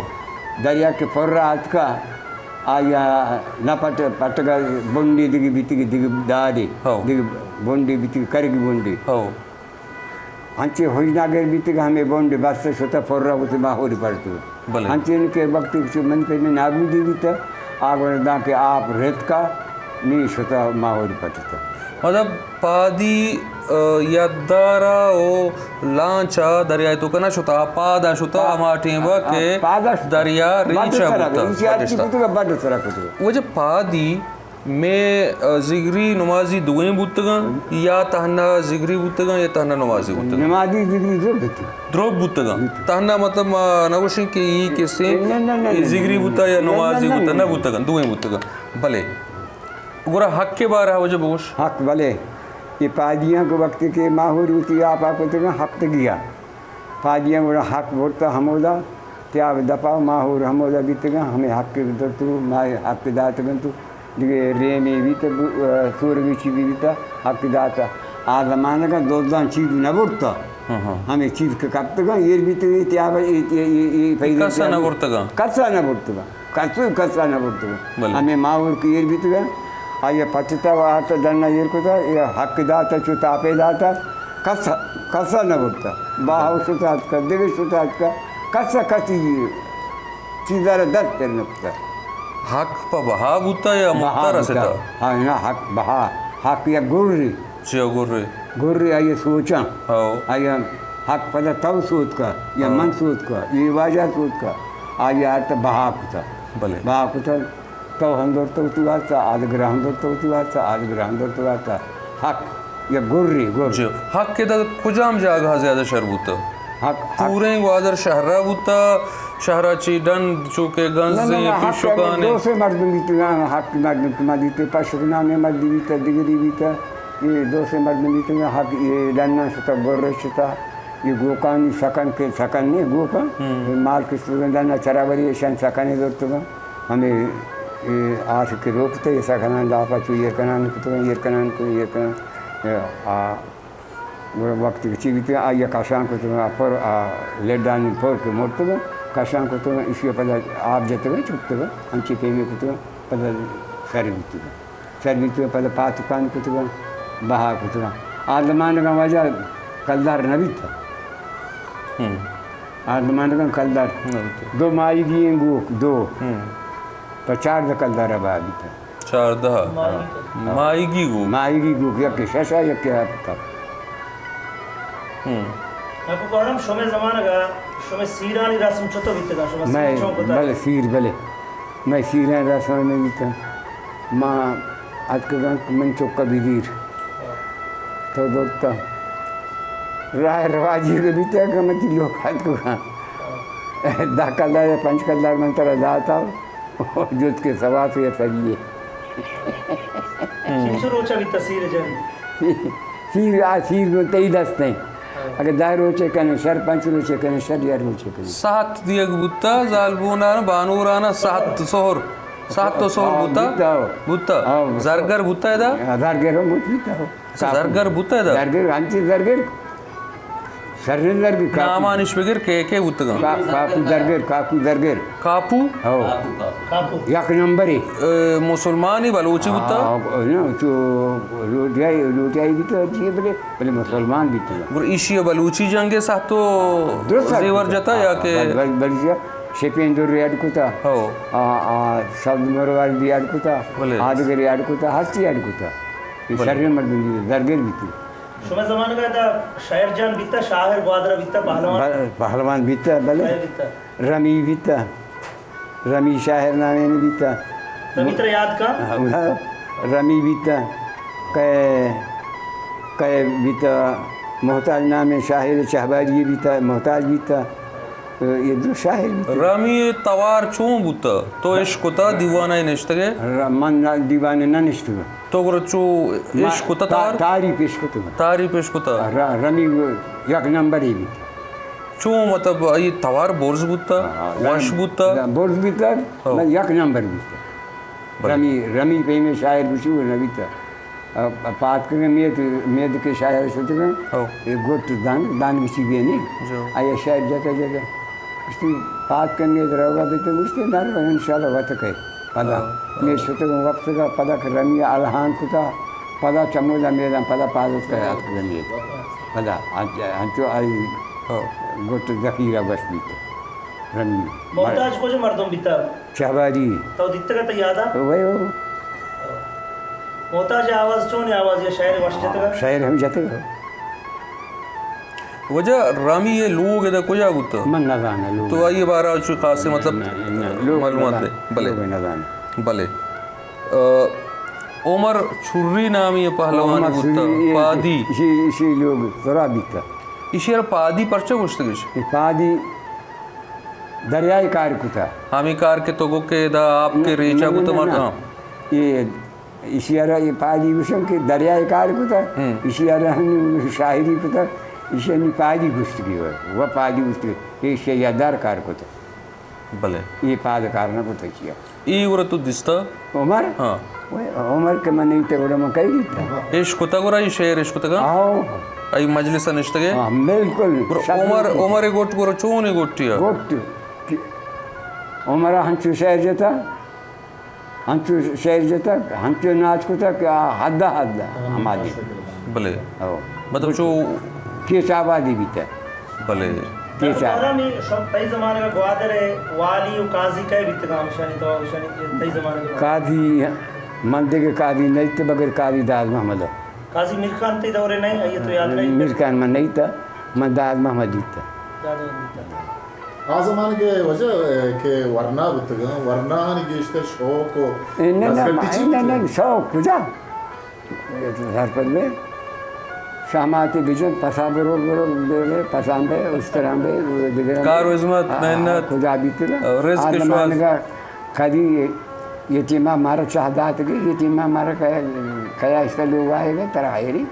دریا کہ پر اتکا، آئی ء نہ پٹ-، پٹگا بنڈی دگی بیتگی، دگی دادی، ہو۔ دگی بنڈی بیتگی، کرگی بنڈی۔ ہو۔ انچے ہژناگر بیتگ، ہمے بنڈ بست شتہ، پر وتی ماہوری پڑتو۔ بلے۔ انچین کہ وقتی چو من پہ میں نابودی بیتہ، آ گڑا داں کہ آپ رتکا، نی شتہ ماہوری پٹتہ۔ مطلب پادی، ء، یدارا و لانچا دریائے توکا نہ شتہ، آ پادا شتہ، آ، ہما ٹیمبا آ، کہ پادا شتہ۔ دریا بڈ ریچا سرا، بوتہ، ریچا بڈ اشتہ۔ کتگا، بڈ سرا کتگا۔ وجہ پادی مئے، ء، زگری نمازی دوئیں بوتگاں یا تہنا زگری بوتگاں یا تہنا نمازی بوتگاں؟ نمازی زگری دروگ بوتگ۔ دروگ بوتگاں۔ بوتگ۔ تہنا مطلب ما نہ گوشیں کہ ای کسے نہ، نہ، نہ، نہ، زگری نہ، بوتا یا نہ، نہ، نمازی نہ، بوتا، نہ، نہ نہ۔ بوتگاں، دوئیں بوتگاں۔ بلے۔ گڑا حق کے بارہ وجہ بگوش۔ حق بلے۔ یہ پادیاں کہ وقتی کہ ماہوری ہوتی آپ آپ کتگاں، ہفتگیا۔ پادیاں گڑا حق برتا ہمودا، تیاب دپا ماہور ہمودا بیتگاں، ہمیں حق درتو، ما حق داتگن تو، دگہ ریمی بیتا، ب-، سورگی چیزی بیتا، حق داتا۔ آ زمانگا دزاں چیز نہ برتا۔ ہاں، ہاں۔ ہمیں چیز کہ کپتگاں، ایر بیتگی تیاب، اے، اے، اے، اے پیدا کسا نہ برتگاں؟ کسا نہ برتگاں۔ کس، کسا نہ برتگ۔ بلے۔ ہمے ماہور کہ ایر بیتگ، آئی ء پٹتا و آرتا ڈنا ایر کتا، یا حق داتا، چو تاپے داتا، کس، کسا نہ برتا۔ باہو شتا اتکا، دگہ شتا اتکا، کسا کسی چیزا را دست پر نہ کتا۔ حق پہ بہا بوتا یا بہا مکتا بوتا۔ رستا؟ ہاں، نہ، حق بہا، حق یا گری۔ چیا گرے؟ گرے آئی ء سوچاں۔ ہو۔ آئی ء حق پدا تو سوتکا یا ہو۔ من سوتکا، یہ واجہ سوتکا، آئی ء آرتا بہا کتا۔ بلے۔ بہا کتا، تو ہندور تو تو آتا، آدگر ہندور تو تو آتا، آدگر ہندور تو آتا۔ حق یا گرے، گر۔ جی، حق ادا کجام جاگہ زیادہ شر بوتا؟ حق، حق۔ پوریں گوادر شہرا بوتا، شہرا چی ڈن چوکہ نہ، نہ، گنزیں نہ، حق پشکانے۔ دو سے مردم بیتگاں، حق مردم کہ ما دیتے، پشکنانے مردی بیتا، دگری بیتا۔ یہ دو سے مردم بیتگاں، حق یہ ڈنا شتا، گرے شتا، یہ گوکانی سکن کے، سکن نے گوکا، ہم۔ یہ مال کشتگاں ڈنا چرابری اشان سکنے درتگاں۔ ہمیں یہ آس کے روکتے، یہ سکنان لاپا چو ایر کنان کتگاں، ایر کنان کو، ایر کنان۔ یہ آ گڑا وقتی کہ چی بیتگ، آئی ء کشان کتگ، آ پر، آ لڈانی پر کہ مرتگ، کشان کتگ، ایشی ء پدا آپ جتگ، چکتگ، انچی پیمے کتگ، پدا سر بیتگ۔ سر بیتگ، پدا پاتکان کتگ، بہا کتگ۔ آ زمانگاں واجہ کلدار نہ بیت۔ ہم۔ آ زمانگاں کلدار۔ نہ بیت۔ دو ماہیگی ایں گوک، دو۔ ہم۔ پہ چاردہ کلدار ء بہا بیت۔ چاردہ۔ ماہیگی گوک۔ ماہیگی گوک، یکے شش ء، یکے ہپت ء۔ ہم۔ ناکو گوہرام، شمے زمانگ ء شمے سیرانی رسم چطور بیتگاں؟ شما سیر مئے، چون کتگ؟ بلے سیر، بلے۔ مئے سیرانی رسم ہمے بیتگ۔ ما اتکگاں کہ من چکا بگیر۔ تو دوتا۔ راہ رواجی کہ بیتا کہ من تی لوگ اتکگاں۔ دہ کلدار یا پنچ کلدار من ترا داتا۔ جت کہ سواس یا سریے۔ چنچو روچا بیتا سیر جن؟ سیر، آ سیر گوں تئی دست ایں۔ اگہ دہ روچے کنے شر، پنچ روچے کنے شر، یا روچے کنے۔ سہت دیگ بوتا، زالبونان، بانوران، سہت سہر۔ سہت و سہر ہاں، بوتا؟ بوتا۔ بوتا۔ ہاں، بوتا۔ زرگر بوتا ادا؟ ہاں، زرگر ہم بوت بوتا۔ اچھا، زرگر بوتا ادا؟ زرگر، انچی زرگر۔ شریں زرگر، کاکو۔ نامانش بگر کہ کہ بوتگاں؟ کا-، کاکو زرگر، کاکو زرگر۔ کاپو؟ ہو۔ کاپو، کاپو۔ یک نمبری۔ اے، مسلمانی بلوچی بوتا؟ ہاں، نہ، تو لوٹیائی، لوٹیائی بوتا، چیئے بلے، بلے مسلمان بوتا۔ گڑا ایشی بلوچی جنگ سہت و درست زیور کتا۔ جتا یا ہاں، کہ؟ بل-، بل-، بلوچی شپین دور ریاڈ کتا۔ ہو۔ آ، آ، سبز مروال ریاڈ کتا۔ بلے۔ آدگر ریاڈ کتا، ہستی ریاڈ کتا۔ یہ بلے۔ شریں مردم بیتا، زرگر بیتا۔ شما زمانگا دا شاعر جان بیتا، شاعر گوادر بیتا، پہلوان؟ ب-، پہلوان بیتا، بلے۔ شاعر بیتا۔ رمی بیتا۔ رمی شاعر نامے نہ بیتا۔ رمی ترا یاد کا؟ ہاں، رمی بیتا۔ کئے، کئے بیتا، محتاج نامے شاعر چہباری بیتا، محتاج بیتا۔ یہ دو شاعر بیتا۔ رمی توار چون بوتا؟ تو عشق کتا دیوانا نشتگے؟ ر-، من دیوانا نہ نشتگا۔ تو گڑا چو ما عشق کتا تا-، توار؟ تعریف عشق کتا۔ تعریف عشق کتا۔ ر-، رمی یک نمبری بیتا۔ چون مطلب آئی توار برز بوتا، ہاں، ہاں، وش بوتا؟ برز بوتا، ہو۔ من یک نمبر بوتا۔ بلے۔ رمی، رمی پیمیں شاعر بچو نہ بیتا۔ ا، ا، پاد کنگے مید، مید کے شاعر شتگا۔ ہو۔ اے گٹ دان، دان گچی بینے۔ جو۔ آیا شاعر جتا جتا۔ گشتی پاد کنگے دروگا بیتے، گشتی نہ رو، انشاءاللہ وت کئے۔ پدا۔ ہو۔ مید شتگا وقت کا پدا کہ رمی الہان کتا، پدا چمودا میدان، پدا پادت کئے اتک گندے۔ پدا، انچ-، انچو آئی ہو۔ گٹ ذخیرہ بس بیت۔ رمی۔ محتاج کجا مردم بیتا؟ چہباری۔ تو دیتگا تئی یادا؟ وے ہو۔ محتاج آواز چون آواز یا شاعر وش جتگا؟ شاعر ہم جتگا۔ واجہ رمی یہ لوگ ادا کجا بوتا؟ من نہ زانا لوگ۔ تو آئی بارہ چو خاصے مطلب نہ، نہ، لوگ معلومات نہ دے۔ بلے۔ لوگ نہ زانا۔ بلے۔ آ، عمر چھری نامی پہلوان عمر بوتا، چھری، یہ پادی۔ اسی، اسی لوگ ترا بیتا۔ ایشی را پادی پرچہ گوشتگش؟ یہ پادی دریائے کار کتا۔ ہمیں کار کے تو گو کے دا آپ کے نہ، ریچا نہ، بوتا نہ، مات، نہ۔ ہاں۔ یہ ایشی را یہ پادی گوشن کہ دریائے کار کتا، ہم۔ ایشی را ہم شاعری کتا، ایشی ہمیں پادی گوشتگی ہو، وہ پادی گوشتگی، ایشی یادار کار کتا۔ بلے۔ یہ پاد کار نہ کتا چیا۔ ای گورا تو دستا؟ عمر؟ ہاں۔ وہ عمر کے من نہیں تے گورا من کئی دیتا۔ اش کتا گورا، یہ شعر اش کتا گا؟ آؤ۔ ای مجلس نشتگے؟ ہاں، بالکل۔ گورا شاعر عمر، کتا۔ عمر گوٹ گورا چون گوٹیا؟ گوٹ۔ عمر ہنچو شعر جتا۔ ہنچو شعر جتگ، ہنچو ناچ کتگ کہ آ حد حد ہما دیم۔ بلے۔ او۔ مطلب چو کیچ آبادی بیتگ۔ بلے۔ کیچ آ-، تئی زمانگ ءَ گوادر ءِ والی و قاضی کئے بیتگ؟ ہمشانی تو، ہمشانی تئی زمانگ ءَ۔ قاضی، من دگہ قاضی نہ دیت بغیر قاضی داد محمد۔ قاضی میر خان تئی دور ءَ نہیں، آئی تو یاد نہیں؟ میر خان من نہ دیت، من داد محمد دیت۔ داد محمد دیت۔ آ زمانگ ءَ واجہ کہ ورنا بوتگاں، ورناہانی گیشتر شوق و اے نہ، نہ، دستکاری چی نہ، نہ، بوتگ؟ شوق کجا؟ اے تو سرپد بے۔ شاماتے بجن، پسا برور، برور، بے، بے، پسان بے، استران بے، دگران بے۔ کار و ہزمت، آ، محنت، کجا بیتگاں؟ رزق آ شواز۔ زمانگ ءَ کدی یتیما مارا چاہ داتگی، یتیما مارا کیا، کیا اشتا لوگ آئے گا، ترا آئے رہی۔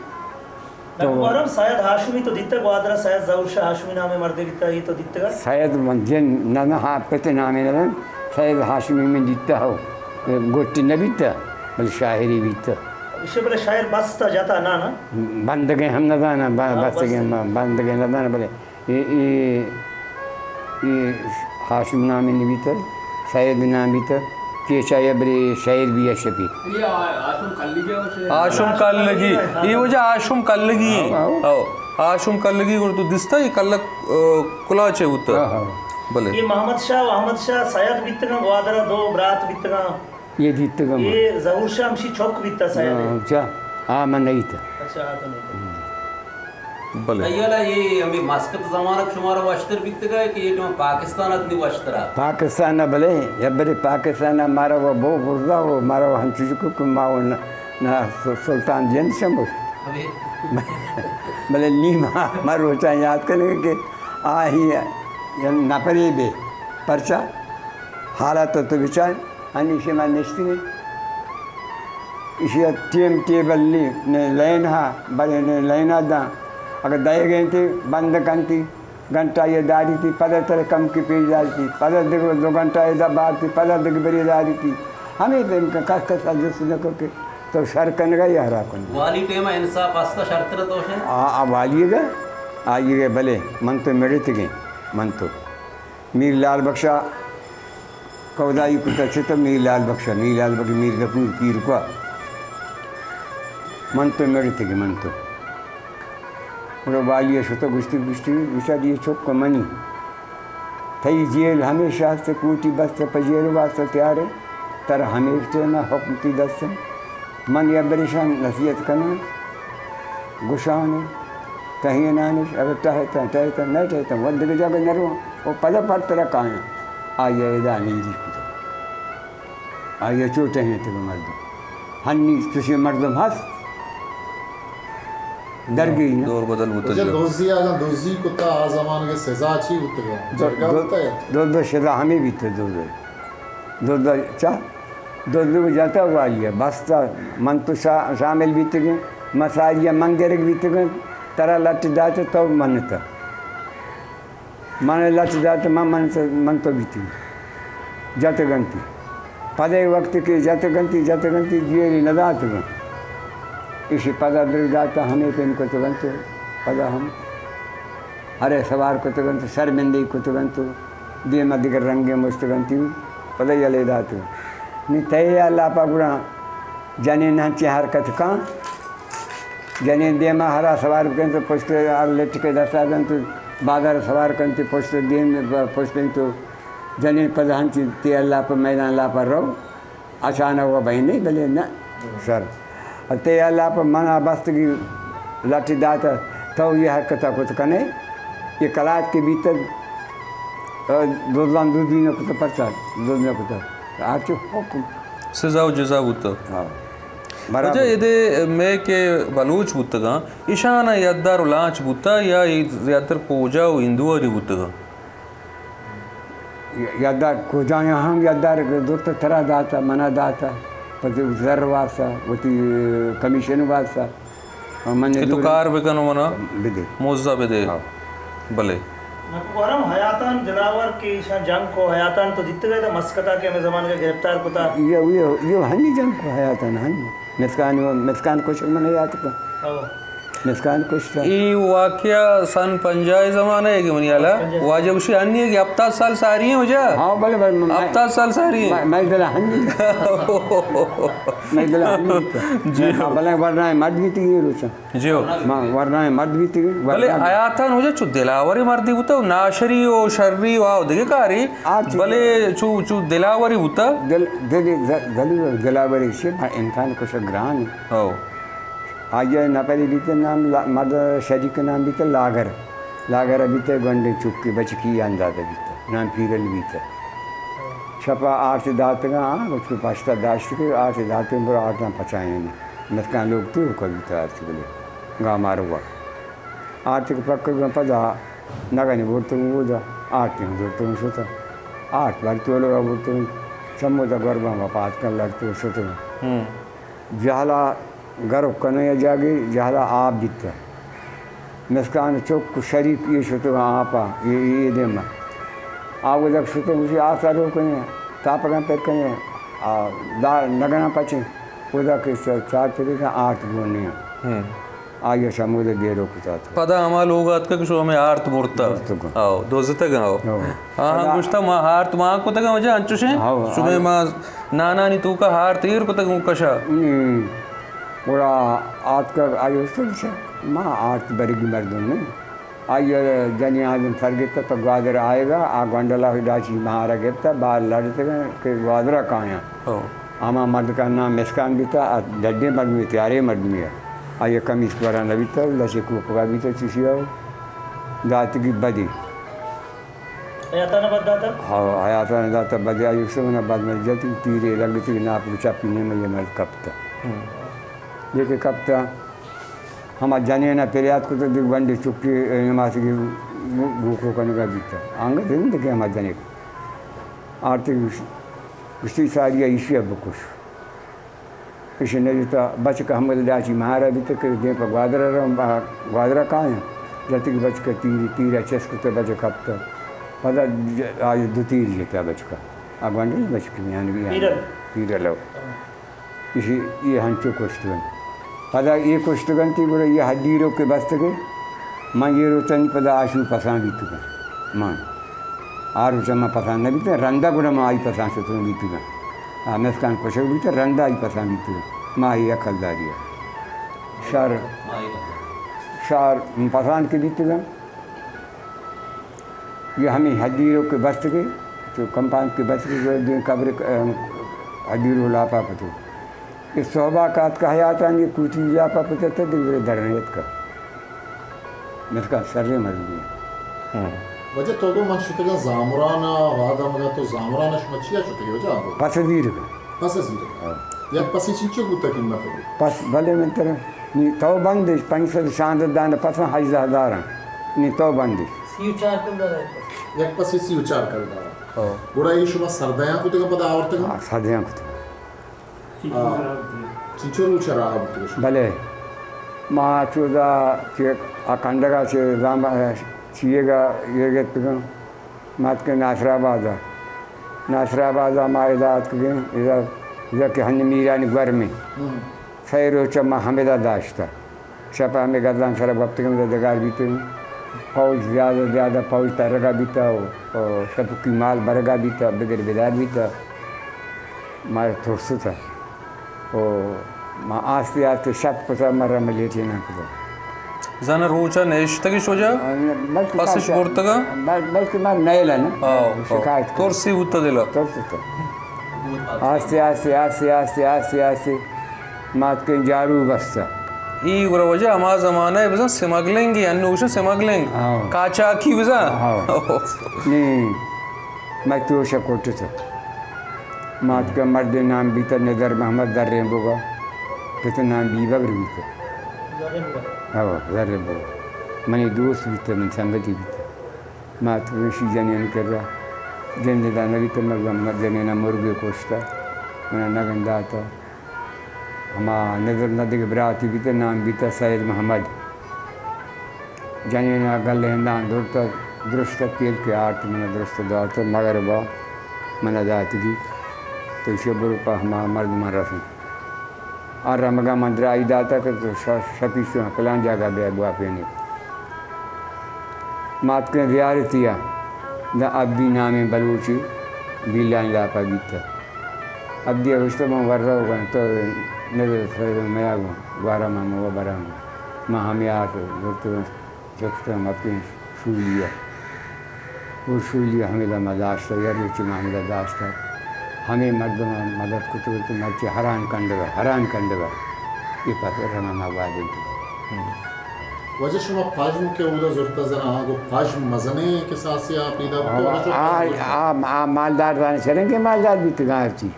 تو محرم سید ہاشمی تو دیتگ گوادر ءَ؟ سید ظہور شاہ ہاشمی نامیں مردے بیتا، اے تو دیتگ؟ سید من جن نہ، نہ، ہاں، پت نامے نہ دن۔ سید ہاشمی من دیتا ہو، گوٹی نہ بیتا، بل شاعری بیتا۔ ایشی بلے شاعر بستا جتا نا، نا؟ بندگیں ہم نہ دانا، ب-، ہاں، بستگیں بس۔ ب-، بندگیں نہ دانا، بلے اے، اے، اے ہاشم نامے نبیتہ، سید نام بیتہ، کیچا یا برے شاعر بیا شپی۔ اے ہاشم کلگی ہے، ہاشم کلگی، اے واجہ ہاشم کلگی۔ ہاں، ہاں۔ او، ہاشم کلگی گڑا تو دستا، اے کلک، آ، کلاچے بوتا۔ ہاں، ہاں۔ بلے۔ اے محمد شاہ و احمد شاہ سید بیتگاں، گوادر ءَ دو برات بیتگاں۔ اے دیتگاں ما۔ اے ظہور شاہ ہمشی چک بیتا سید۔ ہاں، اچھا۔ آ من نہ دیتا۔ اچھا، آ تو نہ دیتا۔ بلے۔ ایالا اے ہمے مسقط زمانگ شمارا وشتر بیتگا کہ اے ٹائم پاکستان ات نی وشترا؟ پاکستان ءَ بلے، یا بلے پاکستان ءَ مارا وہ بو برزا وہ مارا وہ ہنچو کو کہ ما وہ نہ، نہ، سلطان جند شمبو۔ بلے نی ما، ما روچاں یاد کنیں کہ آ ہی نپرے بے۔ پرچا؟ حالات تو بچار، ہنی شما نشتگیں۔ ایشی ٹیم ٹیبل نی، نہ لائن ہا، بلے نہ لائن ہا داں۔ اگر دئیگ انت بند کنتی، گھنٹہ یہ داری تی، پدا تر کم کی پیش داری تی، پدا دگہ دو گھنٹہ یہ دا بار تی، پدا دگہ بری داری تی۔ ہمیں پیم کہ کس کس ءَ جست نہ کو کہ تو شر کنگا یا ہراب کنگا۔ والی ٹیم ءَ انصاف است شرتر تو شے؟ آ، آ والی گا، آئی گا بلے، من تو مڑتگیں، من تو۔ میر لال بخشا کودائی کتا چتو میر لال بخشا، میر لال بخش، میر گپور پیر کو۔ من تو مڑتگیں، من تو۔ گڑا والی ءَ شت ءُ گوشتی، گوشتی، بچار اے چک منی۔ تئی جیل ہمیش است، کوٹی بست پہ جیل واسطہ تیار اِنت۔ ترا ہمے ٹیم ءَ حکم تئی دست اِنت۔ من یا بریشان نصیحت کناں، گوشان، ٹہینانش، اگر ٹہیتاں، ٹہیتاں، نہ ٹہیتاں، وت دگہ جاگہ نہ رواں۔ او پدا پر ترا کایاں۔ آئی ءَ ادا نیری کتگ۔ آئی ءَ چو ٹہینتگ مردم۔ ہنی چوشیں مردم ہست؟ درگیری نہ۔ دور بدل بوتگ۔ اچھا، دزی، اگاں دزی کتا، آ زمانگ ءَ سزا چی بوتگ؟ دو-، جرگہ دو-، بوتا یا؟ دو دو سزا ہمیں بیت، دو دو۔ دو دو چا؟ دو دو جاتا والی ءَ۔ بستا من تو شا-، شامل بیتگیں۔ مساجی من گرگ بیتگیں۔ ترا لٹ دات تو منتا۔ من لٹ دات، من، من، من تو بیتگیں۔ جتگ انتی۔ پدا اے وقت کہ جتگ انتی، جتگ انتی، جیلی نہ داتگ۔ ایشی پدا دل دات، ہمے پیم کتگ انت، پدا ہم ہرے سوار کتگ انت، سر بندی کتگ انت، دیم ءَ دگہ رنگے مشتگ انتی، پدا یلے داتگ۔ نی تئی اللہ پا گڑا جنین ہنچیں حرکت کن، جنین دیما ہرا سوار بکنت، پشت ہر لٹکے دستا دنت، بازار سوار کنت، پشت دیم، پشت انت، جنین پد ہنچیں تئی اللہ پہ میدان لاپا رو، اچانک و بہی نہیں، بلے نہ، سر۔ تئی اللہ پہ منا بستگی لٹی دات، تو یہ حرکت کت کنے، یہ کلات کے بیتگ، دزان دزی نہ کت، پرچا دز نہ کت، آ چو حکم۔ سزا و جزا بوتگ۔ ہاں۔ برابر۔ اچھا، ادے مئے کہ بلوچ بوتگاں، ایشاناں یدار و لانچ بوتا یا اے زیادتر کوجا و ہندوانی بوتگاں؟ یدار کوجایاں ہم یدار زرت، ترا داتا، منا داتا، پہ زر واسطہ، وتی کمیشن واسطہ۔ من کہ تو دور کار بکن و منا بدے۔ موزہ بدے۔ ہاں۔ بلے۔ نکو گوہرام حیاتان دلاور کہ ایشاں جنگ کو، حیاتان تو دیتگ ئے تہ مسقطا کہ ہمے زمانگا گرفتار کتا۔ یہ، یہ، یہ ہنی جنگ کو حیاتان ہنی۔ مسکان، مسکان کشک من یاد کو۔ ہاں۔ مسکان کشتا۔ ای واقعہ سن پنجاہ زمانہ ہے کہ منی حالا۔ پنجاہ۔ واجہ گوشی ہنی ہے کہ ہفتاد سال ساری ہیں واجہ۔ ہاں، بلے، بلے، میں، ہفتاد سال ساری ہیں۔ میں، میں دلا ہنی۔ میں دلا ہنی۔ جی۔ ہاں، بلے ورنہ مرد بیتی یہ روچا۔ جیو۔ ما ورنائیں مرد بیتگیں، بلے ورنا۔ حیاتان واجہ چو دلاوری مردی بوتا، ناشری و شری و آ دگہ کاری، آ چی؟ بلے چو، چو دلاوری بوتا۔ دل، دل، دل، دلاوری چی؟ ما انسان کش گران۔ ہو۔ آئی نپری بیت نام لا-، مرد شریک نام بیت لاگر۔ لاگر بیت گنڈے چکی بچکی اندازہ بیت۔ نام پیرل بیت۔ شپا آرت داتگاں، اس کو پشتا داشت کے آرت داتگاں، برو آرتاں پچائیں۔ مسکان لوگ تو کبھی تو آرت بلے۔ گاماروا۔ آرت کہ پکگاں پدا نگنی برتگاں اودا، آرتیں زرتگاں شتاں۔ آرت بر تو لوگا برتگاں، چمودا گرباں وپات کن لڑتو شتگاں۔ ہم۔ جہلا گرک کنیں جاگے، جہلا آپ بیتہ۔ مسکان چک شریف یہ شتگاں آپا، یہ، یہ دیما۔ آ گدک شتو گوشی، آ سرو کنیں، تاپگاں پر کنیں، آ دار نگنا پچیں۔ گدک چار پریزاں آرت گونی۔ ہم۔ آئی ءَ شمود ءَ بیرو کتات۔ پدا ہما لوگ آتکگ کہ شما ہمے آرت برتگ۔ برتگ۔ آؤ، دزتگ، آؤ۔ آؤ۔ آہاں پدا گوشتگ، ما آرت ما کتگ، وجہ انچوشیں؟ آؤ، شمے آؤ۔ ما نانانی توکا آرت ایر کتگ، اون کشا۔ نی، گڑا آتکگ، آئی استاد چہ ما آرت برگی مردم نہیں۔ آئی ءَ جنی آدم سر گپتہ پہ گوادر آئیگا، آ گونڈلا ڈاچی مہارا گپتہ، بار لڑتگ کہ گوادرا کایاں۔ ہو۔ ہما مردکا نام مسکان بیتا، آ ڈڈیں مردمے، تیاریں مردمے۔ آئی ءَ کمیس گورا نہ بیتا، لچے کوپگا بیتا، چوشی آؤ۔ داتگی بدی۔ حیاتانا بد داتا؟ ہاں، حیاتانا داتا بدی، آئی ءَ سمنا بد مر جتی، تیرے لگتی، ناپ چپی نیمہ یہ مرد کپتا۔ ہم۔ کہ کپتا، ہما جنین ءَ پریات کت، دگہ گونڈیں چکے نماسگے گو-، گوکو کنگا بیتا۔ انگت زندگی ہما جنک۔ آرتی گوشتی، ساری ایشی ءَ بکش۔ ایشی نہ جتا، بچک احمد ڈاچی مہارا بیتا کہ دیم پہ گوادر ءَ رو، گوادر ءَ کایاں۔ جتی کہ بچک تیر، تیر ءَ چست کت، بچک کپتا۔ پدا ج-، آئی دو تیر جتا بچک ءَ۔ آ گونڈیں بچک میانگی پیرل۔ پیرل۔ ایشی اے ہنچو کشتگ انت۔ پدا اے کشتگ انت، گڑا اے ہدیرو کہ بستگے، من اے روچانی پدا آشو پسان بیتگاں۔ من آ روچا من پسان نہ بیتگاں، رندا گڑا من آئی پسان شتگاں بیتگاں۔ آ مسکان کشگ بیتگ، رندا آئی پسان بیتگاں۔ ما آئی عقل داری ءَ۔ شہر، شہر پسان کہ بیتگاں، یہ ہمیں ہدیرو کہ بستگے، چو کمپان کہ بستگے، جو دین قبر، ام، ہدیرو لاپا کتو۔ یہ صحبا کات کا حیاتان یہ کوٹی لاپا کتو، تو دل در نیت کا۔ مسکان سرے مردی۔ ہم۔ واجہ تو گو من شتگاں زامران ءَ، وہدا مگا تو زامران ءَ شما چیا شتگے واجہ آگو؟ پس زیرگ۔ پس زیرگ۔ ہاں۔ یک پسے چنچو بوتا کہ نفر؟ پس بلے من ترا نی تو بندش، پنچ سد شاندہ دان پساں ہژدہ ہزار آں۔ نی تو بندش۔ سی و چار کلدار۔ یک پسے سی و چار کلدار۔ ہاں۔ گڑا اے شما سردیاں کتگاں پدا آورتگاں؟ ہاں، سردیاں کتگاں۔ آ، چنچو روچ ءَ راہ بوتگ شما؟ بلے، ما چودا چہ آ کنڈگ ءَ چہ زام-، چیئے گا ایر گپتگاں، ما اتکیں ناصر آباد ءَ۔ ناصر آباد ءَ ما ادا اتکگیں، ادا، ادا کہ ہنی میرانی گورمیں۔ ہم۔ سئے روچ ءَ ما ہمدا داشتہ۔ شپ ءَ ہمے گردان سر ءَ گپتگیں، دگار بیتگیں۔ فوج زیادہ، زیادہ فوج ترگا بیتہ و، و شپکی مال برگا بیتہ، بگر بدار بیتہ۔ ما ترستہ۔ و ما آستے آستے شپ کتہ، مرا ملیٹی نہ کتہ۔ زانا روچا نشتگی شجا؟ بلکہ پسش برتگا؟ بل-، بلکہ ما نیلہ نا۔ آو، آو۔ شکایت کتہ۔ ترسی بوتہ دلا؟ ترستہ۔ آستے، آستے، آستے، آستے، آستے، آستے۔ ما اتکیں جارو بستہ۔ ای گڑا واجہ ہما زمانہ ءَ بزاں سمگلنگ ءَ، انو گوشن سمگلنگ، ہاں۔ کاچاکی بزاں۔ ہاں۔ نی، مئے توش ءَ کٹتہ۔ ما اتکہ مردے نام بیتہ ندر محمد زرین بوگا۔ پت نام بیبگر بیتہ۔ ہاں، زرین بوگا۔ منی دوست بیتہ، من سنگتی بیتہ۔ ما اتکہ شی جنین کرا۔ جند دانہ بیتہ، مردم جنین مرگے کشتہ۔ منا نگنداتہ۔ ہما ندر نا دگہ براتی بیتہ، نام بیتہ سید محمد۔ جنینا گل ہندان درتہ، درستہ تیل کہ آرت، منا درستہ داتہ، مغربا منا داتگی۔ تو ایشی برو پہ ہما مردمان رسن۔ آ رمگا من درائی داتہ کہ تو ش-، شپی شما پلان جاگہ بیا بواپینی۔ ما اتکیں زیارتیا، داں عبدی نامیں بلوچے بیلانی لاپا بیتہ۔ عبدی ءَ گوشتہ، من ور روگاں، تو نزر سر میا گوں، گوارا ما مو براں گوں۔ ما ہمے آس زرتگاں، چکتاں مپیں شولی ءَ۔ او شولی ءَ ہمیدا ما داشتہ، یک روچے ما ہمیدا داشتہ۔ ہمے مردماں مدد کتگ کہ مرچی ہران کنڈگ ءَ، ہران کنڈگ ءَ۔ اے پتر ہما ما گوادینتگ۔ واجہ شما پژم کہ اودا زرتہ زنا، آ گوں پژم مزنیں کساسے آ پیدا بوتہ، آ، واجہ شما آ، پژم زرتہ؟ آ، آ مالدار زانے چرنکہ مالدار بیتگاں ہرچی۔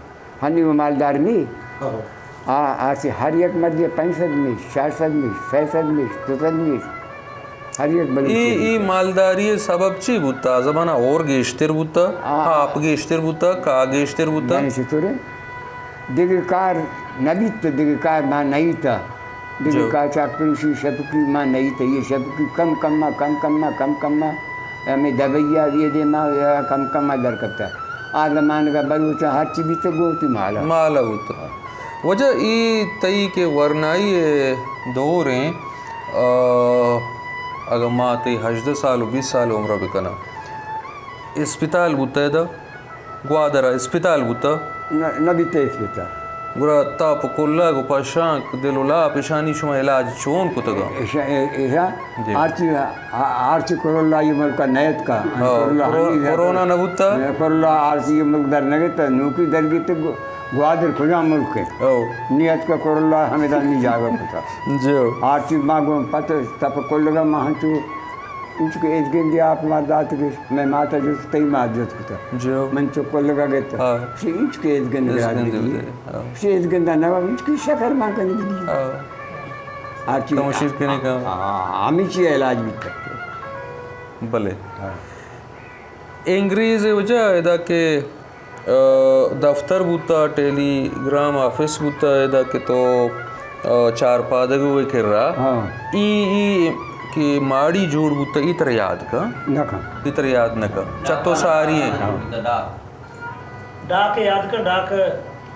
ہنی و مالدار نی۔ ہاں۔ آ، آ سے ہر یک مردی پنچ سد میش، چار سد میش، سئے سد میش، دو سد میش۔ ہر یک بلوچی اے، اے بیتہ۔ مالداری سبب چی بوتہ؟ آ زمانہ ہور گیشتر بوتہ، آ۔ آپ گیشتر بوتہ، کا گیشتر بوتہ؟ یعنی چطور ہے؟ دگہ کار نہ بیت، دگہ کار ما نئیتہ۔ دگہ جو۔ قاچاق پروشی شپکی ما نئیتہ، یہ شپکی کم کم ما، کم کم ما، کم کم ما، ہمیں دبئی آ یہ دے ما، یا کم کم ما در کپتہ۔ آ زمانگا بلوچاں ہرچی بیتہ گوں وتی مالا۔ مالا بوتہ۔ واجہ ای تئی کہ ورنائی دور ہیں، آ، اگہ ما تئی ہژدہ سال و بیست سال عمرہ بکناں، اسپتال بوتہ ادا؟ گوادر ءَ اسپتال بوتہ؟ نہ، نہ بیتہ اسپتال۔ گڑا تاپ و کلگ و پشانک، دل و لاپ، اشانی شما علاج چون کتگا؟ ایشا، ایشا، جی۔ آرچی، آرچی کرولا یہ ملک ءَ نیتکا۔ ہاں، کرولا کرو-، ہمیں کرونا نہ بوتہ؟ کرولا آرچی یہ ملک در نگیتہ، نوکی در گیتہ گو-، گوادر کجا ملک ہے؟ او۔ نیتکا کرولا ہمیں دانی جاگہ کتا۔ جو۔ آرچی ما گوں پتہ تاپ کلگا ما ہنچو انچو کہ ازگندی آپ مار داتگش، مئے ماتا جست، تئی مات جست کتا۔ جو۔ من چو کلگا گتا۔ ہاں۔ چی انچو کہ ازگند گرا ازگند دی۔ بدے، ہاں۔ چی ازگندا نوا انچو کہ شکر مان کنی دی۔ ہاں۔ آ چی کم و شیر کنے کم۔ ہاں، ہمیں چی علاج بیتا۔ بلے۔ ہاں۔ انگریز وجہ ادا کہ آ، دفتر بوتا، ٹیلی گرام آفس بوتا، ادا کہ تو، آ، چار پادگ ہوئے کرا۔ ہاں۔ ای، ای کہ ماڑی جوڑ بوتا، ای تر یاد کا؟ نہ کا۔ ای تر یاد نہ کا۔ چتو ساری ہیں۔ ہاں۔ ڈاک یاد کا، ڈاک۔